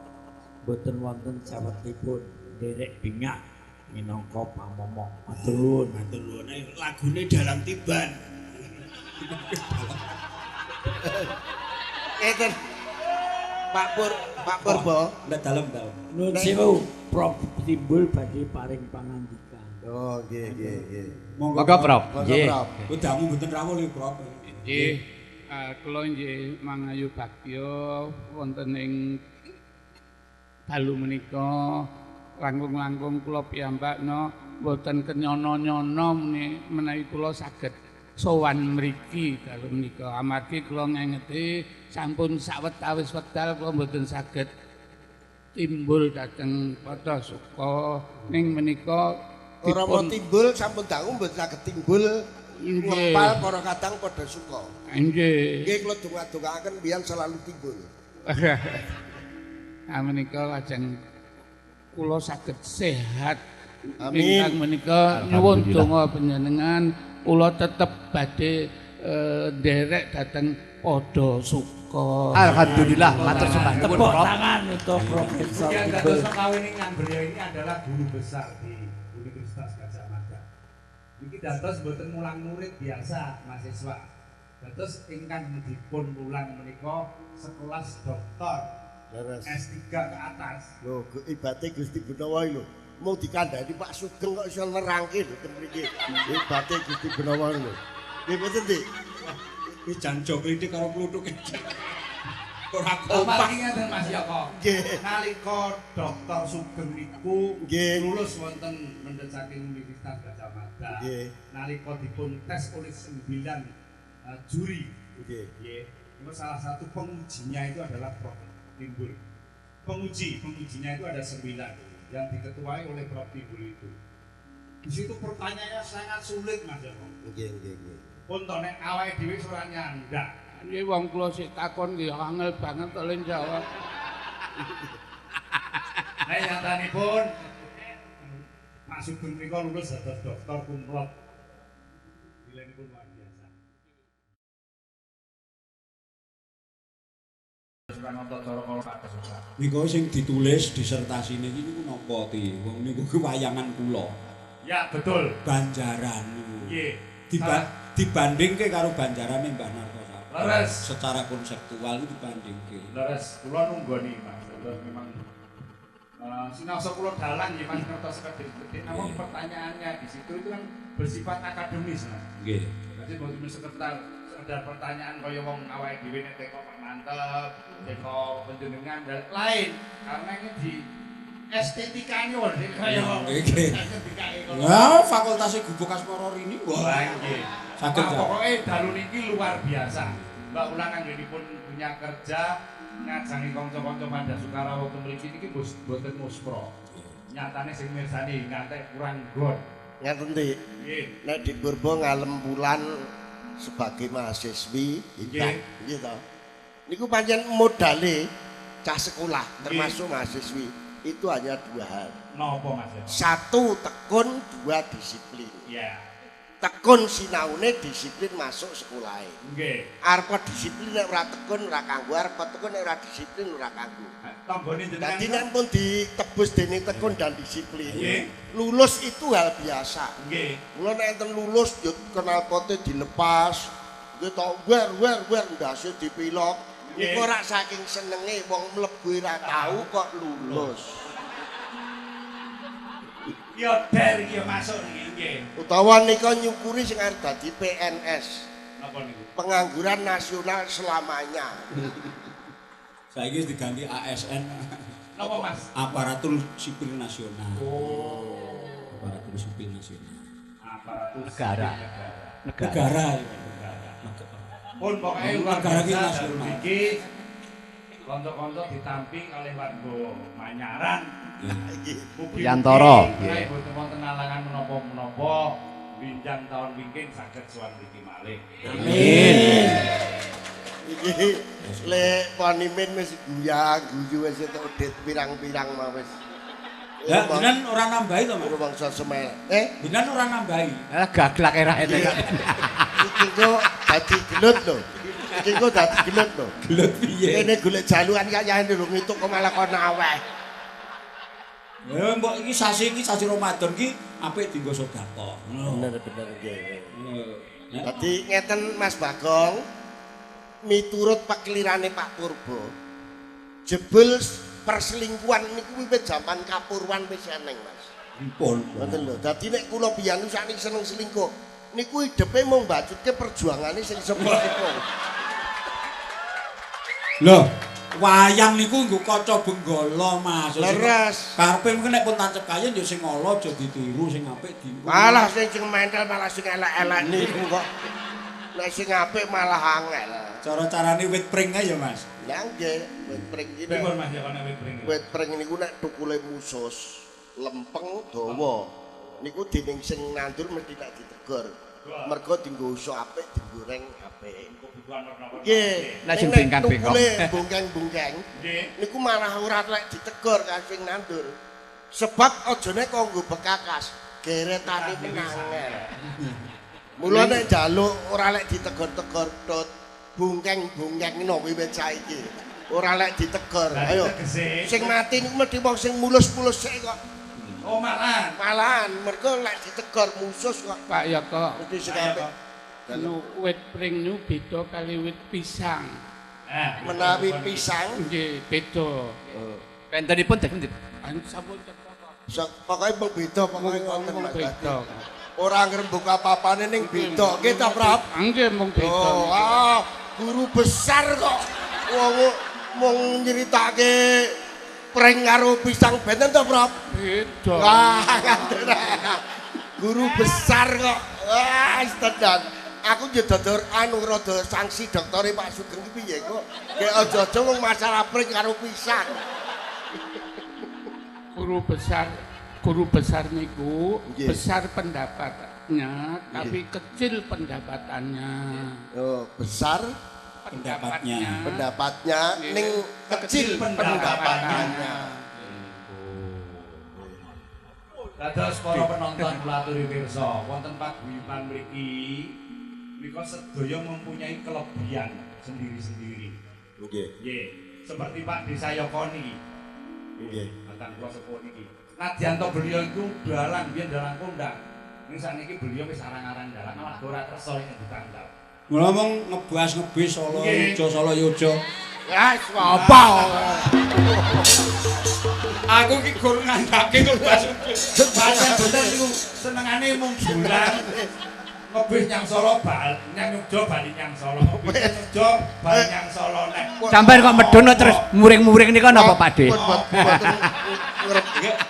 I: boten wonten jawetipun nderek bingah minangka pamomong. Matur nuwun.
A: Matur nuwun. Lagune dalang tiban.
F: Ngeten. Pak Purbo,
A: ndak dalem dalem.
I: Nuwun sewu, Prof Timbul badhe paring pangandikan.
F: Oh, nggih nggih nggih.
G: Monggo Prof.
F: Nggih.
A: Udamu mboten rawuh lho, Prof.
E: Nggih. Kula nggih mangayu bagya wonten ing dalu menika langkung-langkung kula piyambak no mboten kenyono-nyono menawi kula saged sowan mriki dalu menika amargi kula ngengeti sampun sawetawis wekdal kula mboten saged timbul dhateng Padasuka ning menika
F: ora mau timbul sampun dangu mboten saged timbul ngempal para kadang Padasuka.
E: Nggih.
F: Nggih kula donga-dongaaken biyen selalu timbul.
E: Ah menika lajeng kula saged sehat.
F: Amin.
E: Ingkang menika nyuwun donga panjenengan kula tetep badhe nderek dhateng Padasuka.
G: Alhamdulillah matur sembah nuwun
I: Tepuk
G: Prof.
I: tangan untuk Profesor
H: Yang
I: Timbul.
H: dados kawin ingkang beliau ini adalah guru besar di Universitas Gadjah Mada. Niki dados mboten mulang murid biasa mahasiswa. Dados ingkang dipun mulang menika sekelas doktor
F: Leres.
H: S3 ke atas.
F: Lho, ibate Gusti Benawa lho. Mau dikandhani Pak Sugeng kok iso nerangke lho ten mriki. Ibate Gusti Benawa lho. Nggih mboten, Dik?
A: Wis jan jok klitik karo kluthuk. Ora kompak.
H: Amargi ngeten Mas Yoko.
F: Nggih.
H: Nalika Doktor Sugeng niku
F: Nggih.
H: lulus wonten mendhet saking Universitas Gadjah Mada.
F: Nggih.
H: Nalika dipun tes oleh 9 juri.
F: Nggih.
H: Nggih. Itu salah satu pengujinya itu adalah Prof Timbul. Pengujinya itu ada 9 yang diketuai oleh Prof Timbul itu. Di situ pertanyaannya sangat sulit Mas Yoko.
F: Nggih, nggih, nggih.
H: Pun to nek awake dhewe ora nyandak.
E: Nggih wong kula sik takon nggih angel banget to le jawab.
H: Nek nyatanipun Pak Sugeng menika lulus dados doktor cum laude. Nilaiipun luar biasa.
A: Niku sing ditulis disertasine iki niku napa ti? Wong niku ki wayangan kula.
H: Ya, betul.
A: Banjaran niku.
H: Nggih.
A: Dibandingke karo banjarane Mbah Narto.
H: Leres.
A: Secara konseptual itu dibandingke.
H: Leres, kula nunggoni Mas. Terus memang sinaosa kula dalang nggih Mas ngertos sekedhik-sekedhik. Namun pertanyaannya di situ itu kan bersifat akademis Mas.
A: Nggih.
H: Jadi mboten sekedar pertanyaan kaya wong awake dhewe nek teko Pak Mantep, teko panjenengan dan lain. Karena ini di estetikane wong kaya
A: Nggih.
H: estetikane.
A: Lah fakultase Gubuk Asmara Rini wah.
H: Nggih.
A: Saged
H: Wah, pokoke dalu niki luar biasa. Mbak Ulan anggenipun punya kerja ngajangi kanca-kanca Padasuka rawuh mriki niki mboten muspro. Nyatane sing mirsani ngantek kurang gon.
F: Ngaten, Dik.
H: Nggih.
F: Nek Dik Purbo ngalem wulan sebagai mahasiswi hebat, nggih to. Niku pancen modale cah sekolah termasuk mahasiswi itu hanya dua hal.
H: Napa Mas?
F: Satu tekun, dua disiplin.
H: Iya.
F: Tekun sinaune, disiplin masuk sekolahe.
H: Nggih.
F: Arep disiplin nek ora tekun ora kanggo, arep tekun nek ora disiplin ora kanggo.
H: Tanggane jenengan.
F: Dadi nek pun ditebus dening tekun dan disiplin,
H: Nggih.
F: lulus itu hal biasa.
H: Nggih.
F: Mula nek enten lulus yo knalpote dilepas, nggih to wer ndase dipilok.
H: Nggih.
F: Niku ora saking senenge wong mlebu ora tau kok lulus.
H: Yo der iki yo masuk niki nggih.
F: Utawa nika nyukuri sing arep dadi PNS,
H: Napa niku?
F: pengangguran nasional selamanya.
A: Saiki wis diganti ASN.
H: Napa Mas?
A: Aparatur Sipil Nasional. Oh. Aparatur Sipil Nasional.
H: Aparatur
G: Negara.
H: Negara.
A: Negara.
H: Pun pokoke luar
A: Negara iki
H: biasa
A: nasional.
H: Iki kanca-kanca ditampi kalih warga Manyaran. Mugi-mugi
G: Yantara,
H: nek
G: nggih.
H: boten wonten alangan menapa-menapa binjang taun wingking saged sowan mriki malih.
G: Amin.
F: Iki lek ponimin wis guyang-guyu wis entuk dit pirang-pirang mah wis.
A: Ya, jenengan ora nambahi to, Mas?
F: Bangsa semel.
A: Jenengan ora nambahi.
G: Lah gaglak era enek.
F: Iki kok dadi gelut lho. Iki kok dadi gelut lho.
A: Gelut piye?
F: Kene golek jalukan kayane lho ngituk kok malah kono aweh.
A: Ya mbok iki sasi iki sasi Ramadan iki apik dienggo sedekah. Ngono.
F: Bener-bener nggih. Dadi ngeten Mas Bagong, miturut pakelirane Pak Purbo, jebul perselingkuhan niku wiwit jaman Kapurwan wis eneng, Mas.
A: Pun.
F: Ngoten lho. Dadi nek kula biyen sakniki seneng selingkuh, niku hidepe mung mbacutke perjuangane sing sepuh-sepuh.
A: Lho, wayang niku nggo kaca benggala, Mas.
F: Leres.
A: Karepe mungkin nek pun tancep kayen ya sing ala aja ditiru, sing apik dienggo.
F: Malah sing sing mentel malah sing elek-elek niku kok. Nek sing apik malah angel.
A: Cara-carane wit pring ae ya, Mas.
F: Lah nggih, wit pring iki.
H: Pripun Mas ya kono wit pring?
F: Wit pring niku nek tukule musus, lempeng dawa. Niku dening sing nandur mesti tak ditegor. Mergo dienggo uso apik, digoreng apik.
H: Kebutuhan warna-warna.
F: Nggih.
G: Nek sing
F: Ning
G: bengkang-bengkong.
F: Tukule bongkeng-bongkeng.
H: Nggih.
F: Niku malah ora lek ditegor karo sing nandur. Sebab ajane kok nggo bekakas, geretane menangel. Mula nek njaluk ora lek ditegor-tegor tut, bungkeng-bungkengno wiwit saiki. Ora lek ditegor.
H: Lah,
F: Ayo.
H: tegese.
F: Sing mati niku mesti wong sing mulus-mulus sik kok.
H: Oh malahan.
F: Malahan mergo lek ditegor musus kok.
E: Pak Yoko.
F: Mesti sing apik.
E: Nu wit pring nu beda kali wit pisang.
F: Menawi pisang
E: nggih beda.
G: Bentenipun dadi
E: Anu sampun cetha kok.
F: Sok pokoke mung beda pokoke ngoten Mas.
E: Beda.
F: Ora ngrembug apa-apane ning beda nggih ta, Prab?
E: Nggih mung beda.
F: Oh, ah, guru besar kok. Wong mung nyritake pring karo pisang benten to, Prab?
E: Beda.
F: Wah, ngoten. Guru besar kok. Wah, tenan. Aku yo dodor anu rada sanksi doktore Pak Sugeng iki piye kok. Gek aja-aja wong masalah pring karo pisang.
E: Guru besar niku
F: Nggih.
E: besar pendapatnya tapi kecil pendapatannya.
F: Oh, besar
A: Pendapatnya.
F: pendapatnya ning kecil pendapatannya.
H: Dados para penonton kula aturi pirsa, wonten paguyuban mriki menika sedaya mempunyai kelebihan sendiri-sendiri.
F: Nggih.
H: Nggih, seperti Pak Desa Yoko niki.
F: Nggih.
H: Batang kula sepuh niki. Nadyan to beliau itu dalang, biyen dalang kondang. Ning sakniki beliau wis arang-arang dalang, malah ora kersa nek ditanggap.
A: Mula mung ngebas ngebis Solo
H: Nggih.
A: Yojo Solo Yojo.
F: Ya, apa?
A: Aku ki gur ngandhake ngebas ngebis.
H: Pancen bener niku senengane mung julang. Ngebis nyang Solo bal, nyang Yogya bali nyang Solo. Ngebis nyang Yogya bali nyang Solo nek.
G: Sampeyan kok medun kok terus muring-muring nika napa Pak De?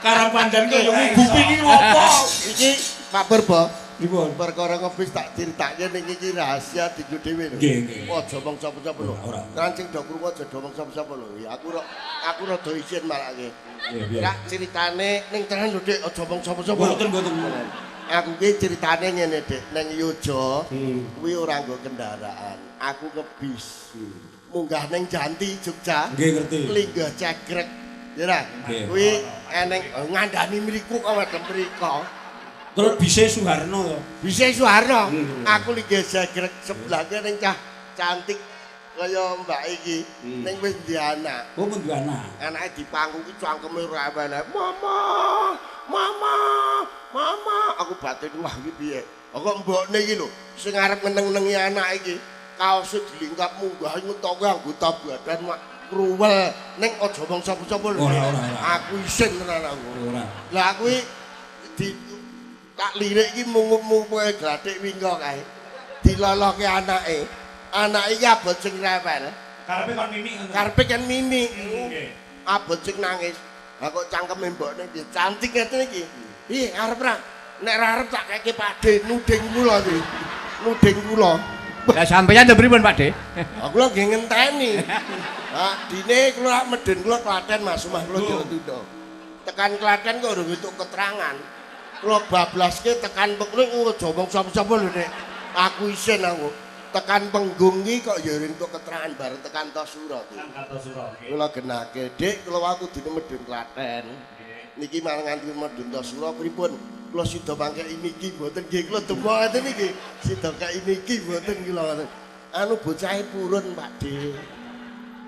A: Karang pandan kok yo ngubupi ki ngopo?
F: Iki Pak Purbo.
A: Pripun?
F: Perkara ngebis tak critakne ning iki rahasia dienggo dhewe lho.
A: Nggih, nggih.
F: Aja mong sapa-sapa lho.
A: Ora, ora.
F: Kan sing do krungu aja do mong sapa-sapa lho. Ya aku rada isin malake.
A: Iya, iya.
F: Rak ceritane ning tenan lho Dik, aja mong sapa-sapa. lho.
A: Mboten mboten.
F: Aku ki ceritane ngene Dik, ning Yojo kuwi ora nggo kendaraan. Aku ngebis. Munggah ning Janti Jogja.
A: Nggih ngerti.
F: Linggih cegrek. Ya ra?
A: Nggih.
F: Kuwi eneng ngandani mriku kok madhep mriko.
A: Terus bise Suharno to.
F: Bise Suharno. Aku linggih jegrek sebelahke ning cah cantik kaya mbak iki ning wis duwe anak.
A: Oh, pun duwe anak.
F: Anake dipangku ki cangkeme rewel. Mama, mama, mama. Aku batin wah iki piye? Kok mbokne iki lho sing arep ngeneng-nengi anak iki. Kaose dilingkap munggah ngetoke anggota badan mak kruwel ning aja wong sapa-sapa lho.
A: Ora, ora, ora.
F: Aku isin tenan aku.
A: Ora.
F: Lah aku iki di tak lirik iki mungup-mungup glathik wingko kae. Diloloke anake. Anake iki abot sing rewel.
H: Karepe kon mimik ngono.
F: Karepe kan mimik.
H: Nggih.
F: Abot sing nangis. Lah kok cangkeme mbokne piye? Cantik ngeten iki. Ih, arep ra? Nek ra arep tak keke Pakde nuding kula iki. Nuding kula.
G: Lah sampeyan to pripun Pak De?
F: Aku lho nggih ngenteni. Pak Dine kula medhen kula Klaten Mas, omah kula Jawa. Tekan Klaten kok urung entuk keterangan. Kula bablaske tekan penggung aja omong sapa-sapa lho Nek. Aku isin aku. Tekan penggung iki kok ya entuk keterangan bareng tekan Tosuro.
H: Tekan Kartosuro nggih.
F: Kula genake, Dik, kula aku dine medhen Klaten. Niki malah nganti medhen Tosuro pripun? Kula sida mangke niki mboten nggih kula demok ngeten iki. Sida kaya niki mboten kula ngoten. Anu bocahe purun Pak De.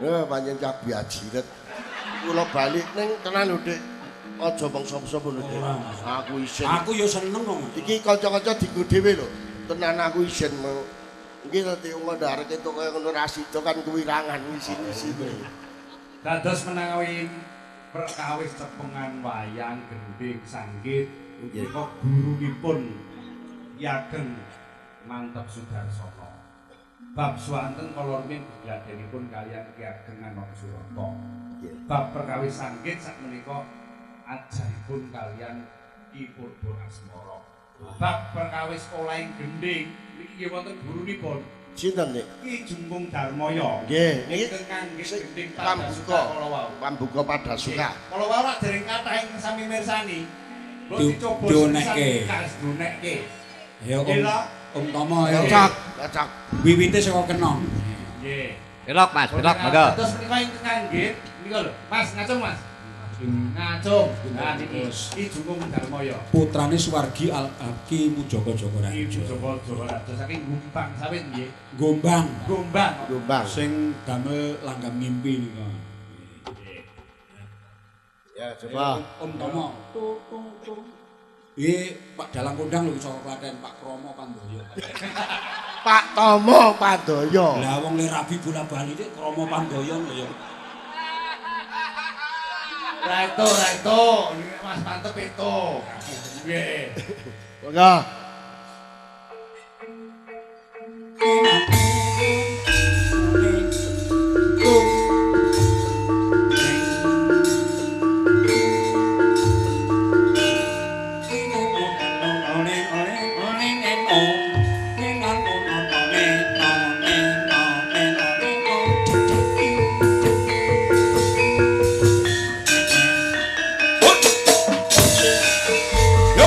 F: Eh pancen cah biajiret. Kula balik ning tenan lho Dik. Aja mong sapa-sapa lho Dik. Aku isin.
A: Aku ya seneng kok.
F: Iki kanca-kanca dienggo dhewe lho. Tenan aku isin mau. Iki dadi wong ndarek entuk kaya ngono ra sida kan kuwirangan ngisi-ngisi.
H: Dados menawi perkawis cepengan wayang gendhing sanggit menika gurunipun Ki Ageng Manteb Sudarsono. Bab swanten kala rumiyin gegladenipun kaliyan Ki Ageng Anom Surata. Bab perkawis sanggit sakmenika ajaripun kaliyan Ki Purbo Asmara. Bab perkawis olahing gendhing niki nggih wonten gurunipun
F: Sinten Dik?
H: Ki Jungkung Darmaya.
F: Nggih, niki
H: ingkang kangge gendhing
F: pambuka.
H: Padasuka kala wau.
F: Pambuka Padasuka.
H: Kala wau rak dereng kathah ingkang sami mirsani. Mbok dicoba
A: Dionekke.
H: Dionekke.
A: Ayo Om, Om Tomo ayo.
F: Cocok, cocok.
A: Wiwite saka kenong.
H: Nggih.
G: Pelok Mas, pelok monggo.
H: Terus menika ingkang kangge nika lho. Mas ngacung Mas. Ngacung. Nah niki Ki Jungkung Darmaya.
A: Putrane Suwargi Al Ki Mujaka Jaka
H: Ki
A: Raja.
H: Mujaka Jaka Raja saking Gumpang Sawit nggih.
A: Gombang.
H: Gombang.
F: Gombang.
A: Sing damel langgam ngimpi nika.
F: Ya, coba.
A: Om Tomo. Iki Pak Dalang Kondang lho saka Klaten, Pak Kromo Pandoyo.
F: Pak Tomo Pandoyo.
A: Lah wong le rabi bola-bali iki Kromo Pandoyo lho ya.
H: Ra itu, ra itu. Mas Manteb itu. Nggih.
F: Monggo.
A: Yo.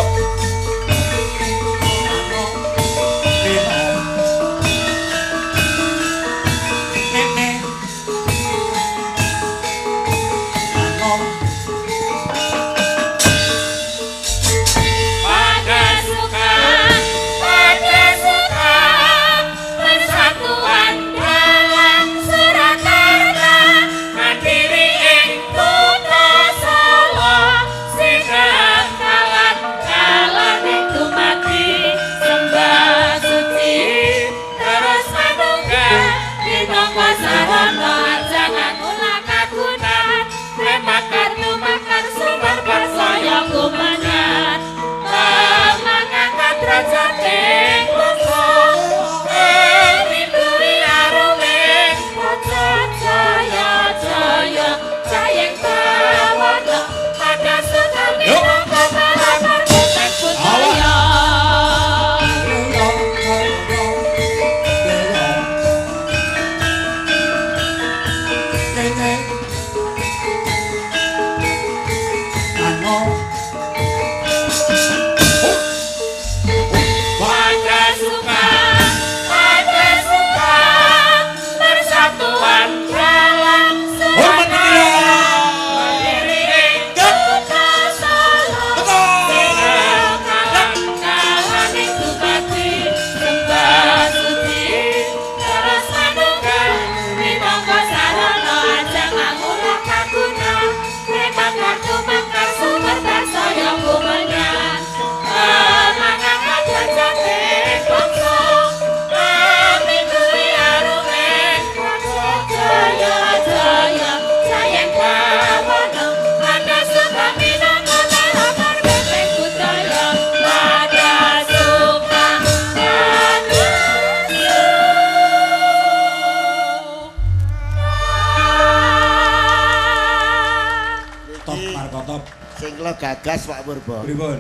A: Totop.
F: Sing kula gagas Pak Purbo.
A: Pripun?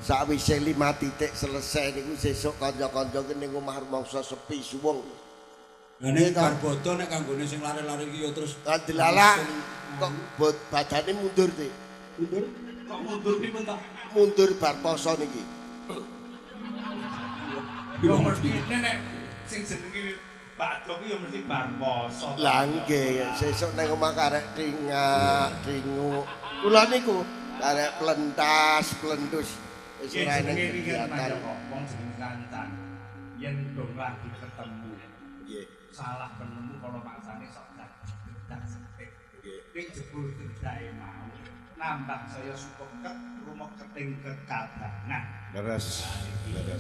F: Sakwise 5 titik selesai niku sesuk kanca-kanca ki ning omah rumangsa sepi suwung.
A: Lah nek bar bodo nek kanggone sing lare-lare iki ya terus
F: Dilala kok badane mundur ti.
A: Mundur?
H: Kok mundur pripun ta?
F: Mundur bar poso niki.
H: Yo mesti nek sing jenenge bakdo ki yo mesti bar poso.
F: Lah nggih, sesuk ning omah karek tingak, tinguk. Kula niku karek plentas, plentus. Wis ora eneng kegiatan.
H: Wong jenenge kancan. Yen dong lagi ketemu.
F: Nggih.
H: Salah penemu kalau maksane sok dak sempit.
F: Nggih.
H: Ning jebul cedhae mau nambah saya suket rumeketing kekadangan.
F: Leres.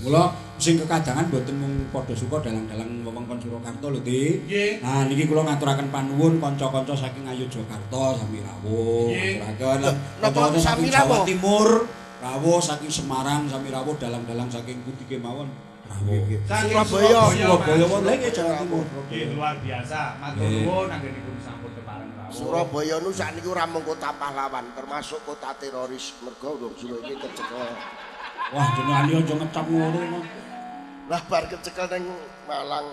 A: Mula sing kekadangan mboten mung padha suka dalang-dalang wewengkon Surakarta lho, Ti.
H: Nggih.
A: Nah niki kula ngaturaken panuwun kanca-kanca saking Ngayogyakarta sami rawuh, ngaturaken
F: napa
A: kanca-kanca
F: sami
A: saking Jawa
F: rawuh?
A: Timur rawuh, saking Semarang sami rawuh, dalang-dalang saking pundi kemawon rawuh.
H: Saking
F: Surabaya.
A: Surabaya wonten nggih Jawa Timur.
H: Nggih luar biasa. Matur
A: Nggih.
H: nuwun anggenipun sampun kepareng rawuh.
F: Surabaya nu sakniki ora mung kota pahlawan, termasuk kota teroris. Mergo urung suwe iki kecekel.
A: Wah, jenengane aja ngecap ngono.
F: Lah bar kecekel ning Malang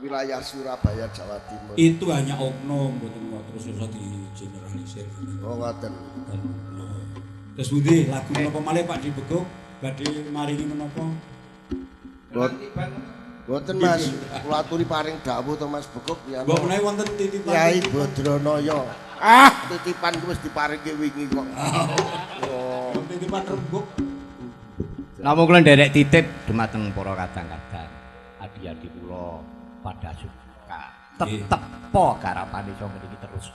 F: wilayah Surabaya Jawa Timur.
A: Itu hanya oknum, mboten kok terus iso digeneralisir.
F: Oh ngoten.
A: Terus pundi lagu menapa malih Pak Dibeguk badhe maringi menapa?
F: Mboten Mas, kula aturi paring dawuh to Mas Beguk ya.
A: Mbok menawi wonten titipan.
F: Kyai Badranaya. Ah, titipan ku wis diparingke wingi kok. Oh.
A: Titipan rembug.
G: Namung kula nderek titip dumateng para kadang-kadang adi-adi kula pada suka. Tetep po garapane iso ngene iki terus.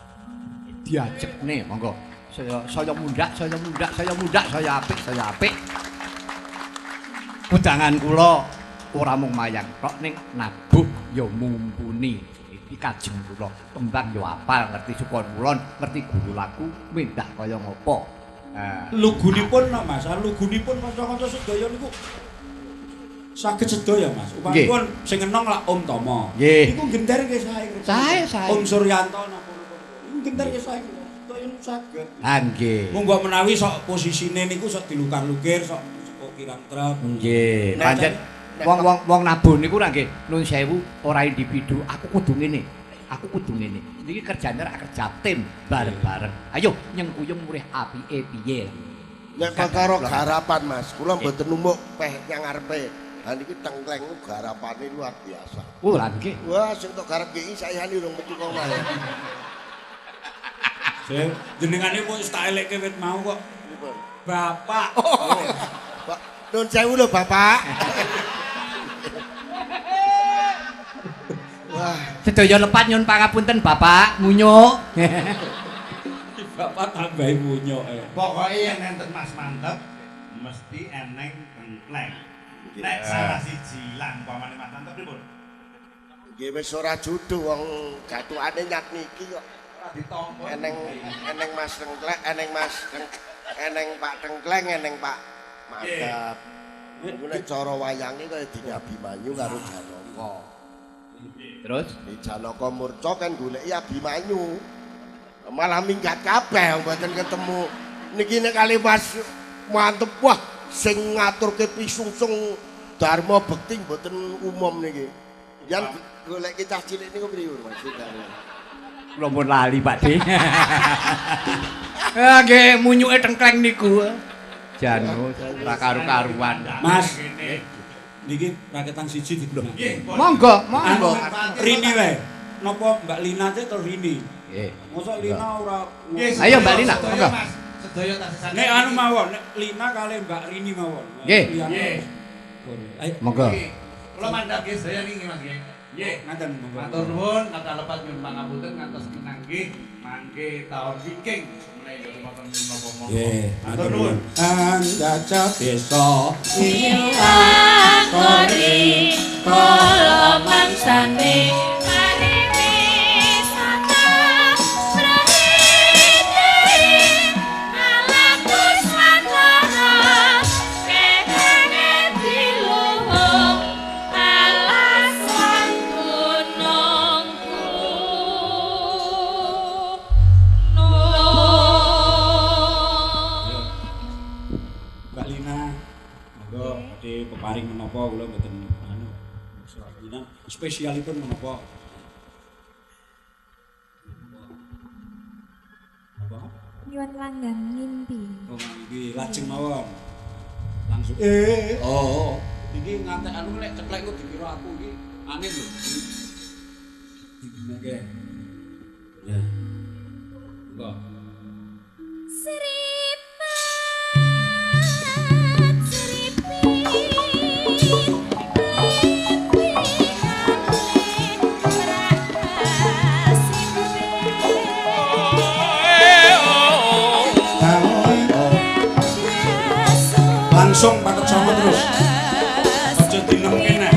G: Diajekne monggo. Saya saya mundhak, saya mundhak, saya mundhak, saya apik, saya apik. Undangan kula ora mung mayang tok ning nabuh ya mumpuni. Iki kajeng kula tembang ya apal, ngerti sukon kulon, ngerti guru laku, mindak kaya ngopo. Nah,
A: Lugunipun no, Mas, lugunipun kanca-kanca sedaya niku saged sedaya Mas. Upamanipun sing enong lak Om Tomo.
G: Nggih.
A: Niku genter nggih sae.
G: Sae, sae.
A: Om Suryanto napa napa. Niku genter nggih sae. Sedaya niku saged.
G: Ah nggih.
A: Mung mbok menawi sok posisine niku sok dilukar-lukir, sok sok kirang trep.
G: Nggih, pancen wong-wong wong nabuh niku ra nggih nun sewu ora individu, aku kudu ngene. Aku kudu ngene. Niki kerjane ra kerja tim bareng-bareng. Ayo nyengkuyung murih apike piye.
F: Nek perkara garapan Mas, kula mboten numuk peh nyang ngarepe. Ha niki tengkleng garapane luar biasa.
G: Oh, lha nggih.
F: Wah, sing tok garap ki sayane urung metu kok malah.
A: Sing jenengane mung wis tak elekke wit mau kok.
F: Pripun?
A: Bapak.
F: Pak, nun sewu lho Bapak. Wah,
G: Sedaya lepat nyun pangapunten Bapak, munyuk.
A: Bapak tambahi munyuk.
H: Pokoke yen enten Mas Mantep mesti eneng tengkleng. Nek salah siji ilang pamane Mas Mantep pripun?
F: Nggih wis ora judu wong gathukane nyat niki kok.
H: Ora ditampa.
F: Eneng eneng Mas Tengkleng, eneng Mas eneng Pak Tengkleng, eneng Pak Mantep. Iku nek cara wayange kaya dene Abimanyu karo Janaka.
G: Terus
F: Di Janaka murca kan goleki Abimanyu. Malah minggat kabeh mboten ketemu. Niki nek kali Mas Mantep wah sing ngaturke pisungsung Dharma Bekti mboten umum niki. Yen goleki cah cilik niku priye Mas?
G: Kula pun lali Pak De. Ah nggih munyuke tengkleng niku. Jan ora karu-karuan.
A: Mas. Niki raketan siji didelok.
G: Monggo, monggo.
A: Rini wae. Napa Mbak Lina cek to Rini?
G: Nggih.
A: Mosok Lina ora.
G: Ayo Mbak Lina, monggo.
H: Sedaya tak sesane.
A: Nek anu mawon, nek Lina kali Mbak Rini mawon.
G: Nggih.
A: Nggih. Ayo
G: Monggo.
H: Kula mandhap nggih sedaya niki Mas nggih. Nggih.
A: Ngaten monggo.
H: Matur nuwun kathah lepat nyuwun pangapunten ngantos pinanggih mangke taun wingking menawi boten wonten menapa-menapa.
A: Nggih,
H: Matur nuwun.
A: Andaca desa
C: Ilang kori kala mangsane pariwisata prahite alam nusantara kehane diluhung alasan gunung gunung.
A: saking menapa kula mboten anu jenengan spesialipun menapa? Apa?
C: Nyuwun langgam ngimpi.
A: Oh, nggih, lajeng mawon. Langsung oh. Iki ngantek anu nek ceklek kok dikira aku iki angin lho. Iki. Ya. Monggo.
C: Seripat seripit
A: Langsung paket sama terus. Aja dinemke nek.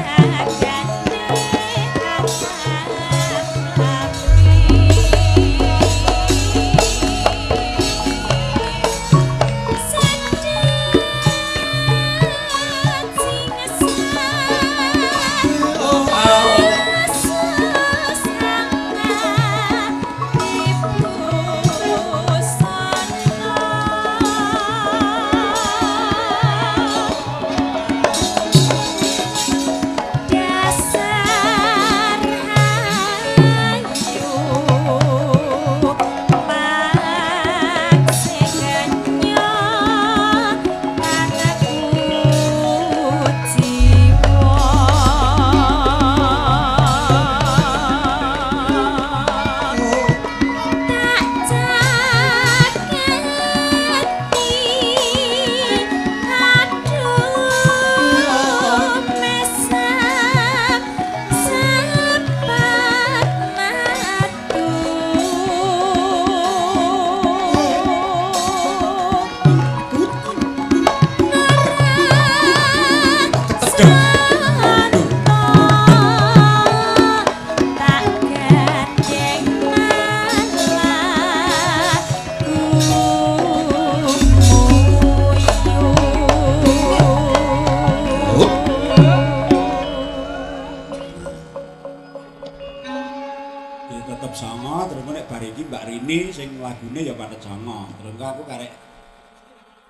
A: Lagune ya pathet sanga. Terus aku karek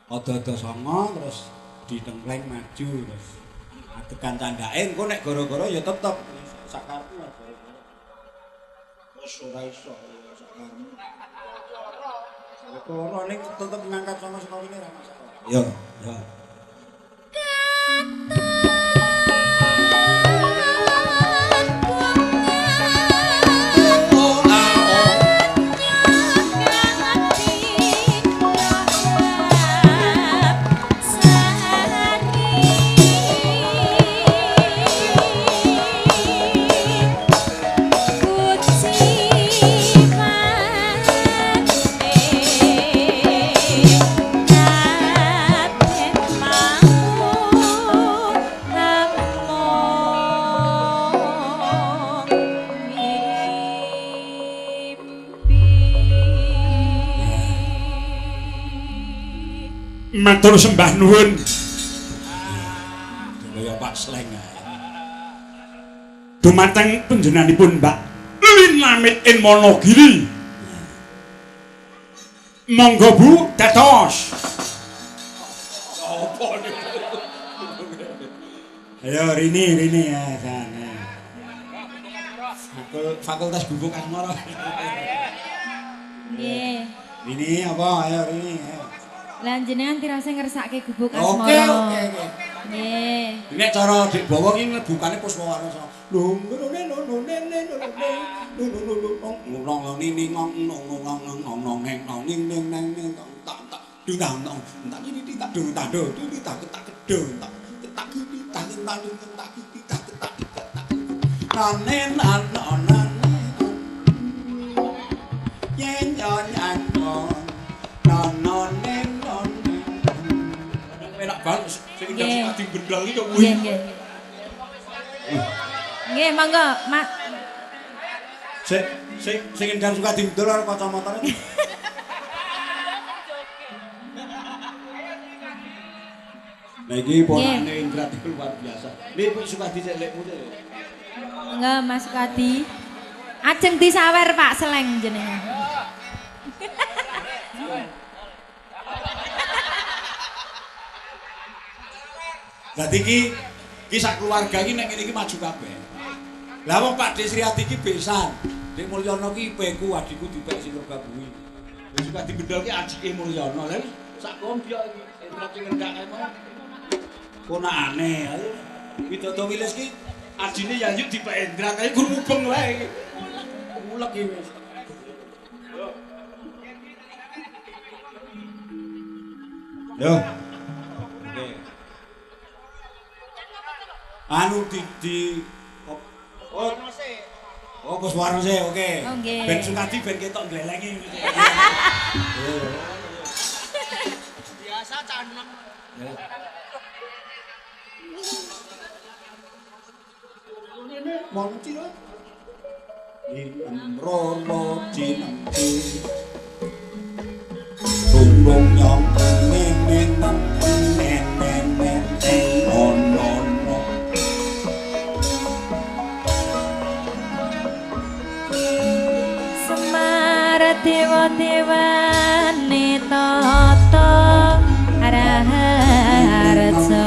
A: ada-ada sanga terus ditengkleng maju terus adegan candake engko nek gara-gara ya tetep sakarepmu gara-gara. Wis ora iso sakarepmu. Gara ning tetep ngangkat sanga saka kene ora masalah. Ya, ya. Matur sembah nuwun. Kaya Pak Sleng ae. Dumateng panjenenganipun Mbak Linamit ing Monogiri. Monggo Bu dados. Apa niku? Ayo Rini, Rini ya sana. Fakultas Gubuk Asmara.
C: Nggih.
A: Rini apa? Ayo Rini. Ayo.
C: Lah jenengan tirase ngersake Gubuk Asmara.
A: Oke, oke, oke.
C: Nggih.
A: Nek cara Dik Bawa iki mlebukane Puspawarna. Lho ngene lho lho nene lho lho lho lho lho nong ning nong nong nong nong nong neng nong ning ning neng ning tak tak dung tang tong tak iki tak dung tak do tak tak do tak tak iki tak tak tak iki tak tak tak nane nan nan yen yon yan non non nen non. Enak banget sing ndang sing bendal iki kok kuwi.
C: Nggih, nggih. Nggih, monggo, Mak.
A: Sik sing sing ndang suka dibendol karo kacamatane. Nah iki ponakane Indra itu luar biasa. Niki Bu Sukadi sik lekmu sik.
C: Monggo Mas Sukadi. Ajeng disawer Pak Seleng jenengan.
A: Dadi iki Iki sak keluarga iki nek ngene iki maju kabeh. Lah wong Pak De Sriadi iki besan. Dek Mulyono ki IP ku adikku dipek sing kuwi. Wis suka dibendol ki adike Mulyono. Lah sak kombyok iki Endrat sing ngendak kae mau. Ponakane. Ayo Widodo Wilis ki adine Yayu dipek Endrat kae gur mubeng wae iki. Mulek iki wis. Yo. Oke. Anu di oh, oh Kuswarno sih, oke. Ben Sukadi ben ketok nglelengi.
D: Biasa cah enem.
A: Ngene monci lho. Imrono cinti. Tunggung nyong nene nene nene ono no.
C: Semar dewa dewane tata raharja.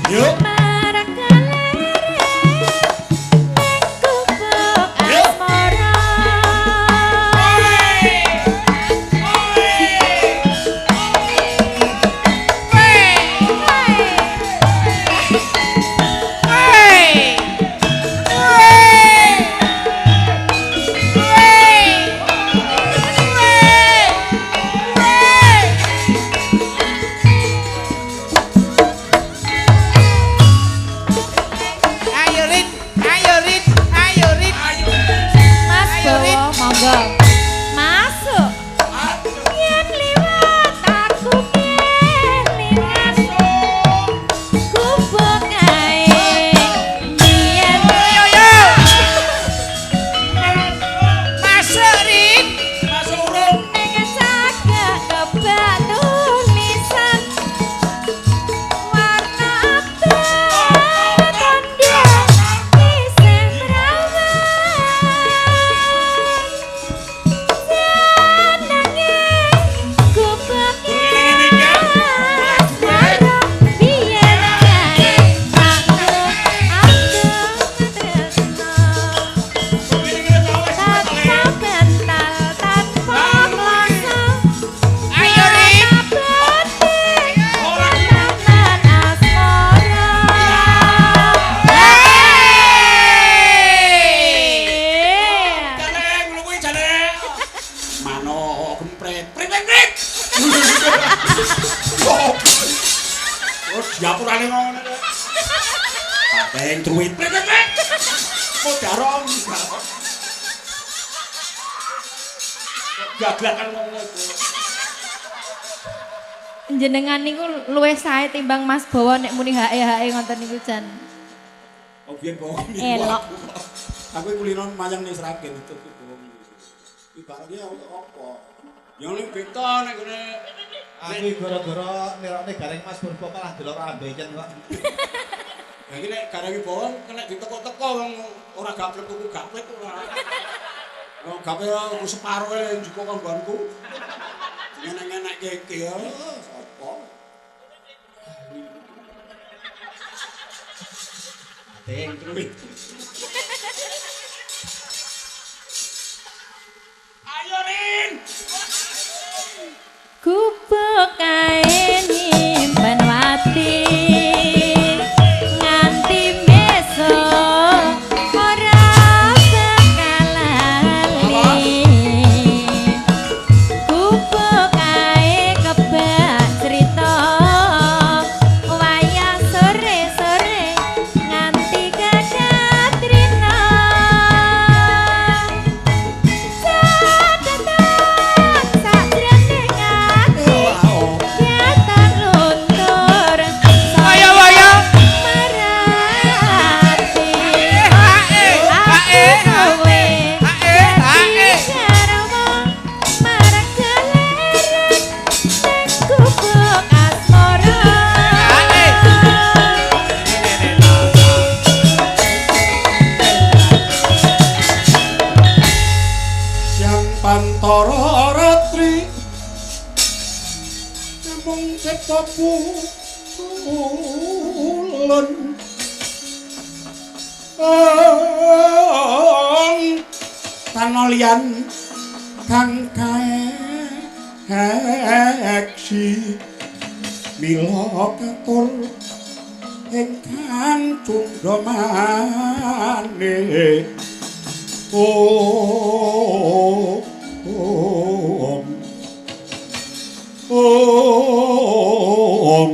A: Yuk. Teng truwit. Modarong. Gaglakan wong iku.
C: Jenengan niku luwih sae timbang Mas Bawa nek muni hae-hae ngoten niku jan.
A: Oh biyen Bawa.
C: Elok.
A: Aku kulino mayang ning Sragen itu Bawa. Iki barang iki apa? Ya ning beta nek ngene.
J: Aku gara-gara nirokne Gareng Mas Purba malah delok ambeien kok.
A: Lah iki nek Gareng Bawa kena diteko-teko wong ora gaplek tuku gaplek ora. Wong gaplek separo e njupuk kanggonku. Ngenek-ngenekke iki ya sapa? Teng truwit. Ayo Rin.
C: Gubuk kae nyimpen wati nganti besok ora bakal lali. Gubuk kae kebak cerita wayah sore-sore nganti kedatrina. Catatan sajroning ati nyata luntur
E: Waya-waya.
C: marati. Aku kowe dadi garwa marang keleren ning gubuk asmara.
A: Siang pantara ratri namung cipta pulun ong tanolian kang kaeksi mila katur ingkang cundhamane. Om Om Om.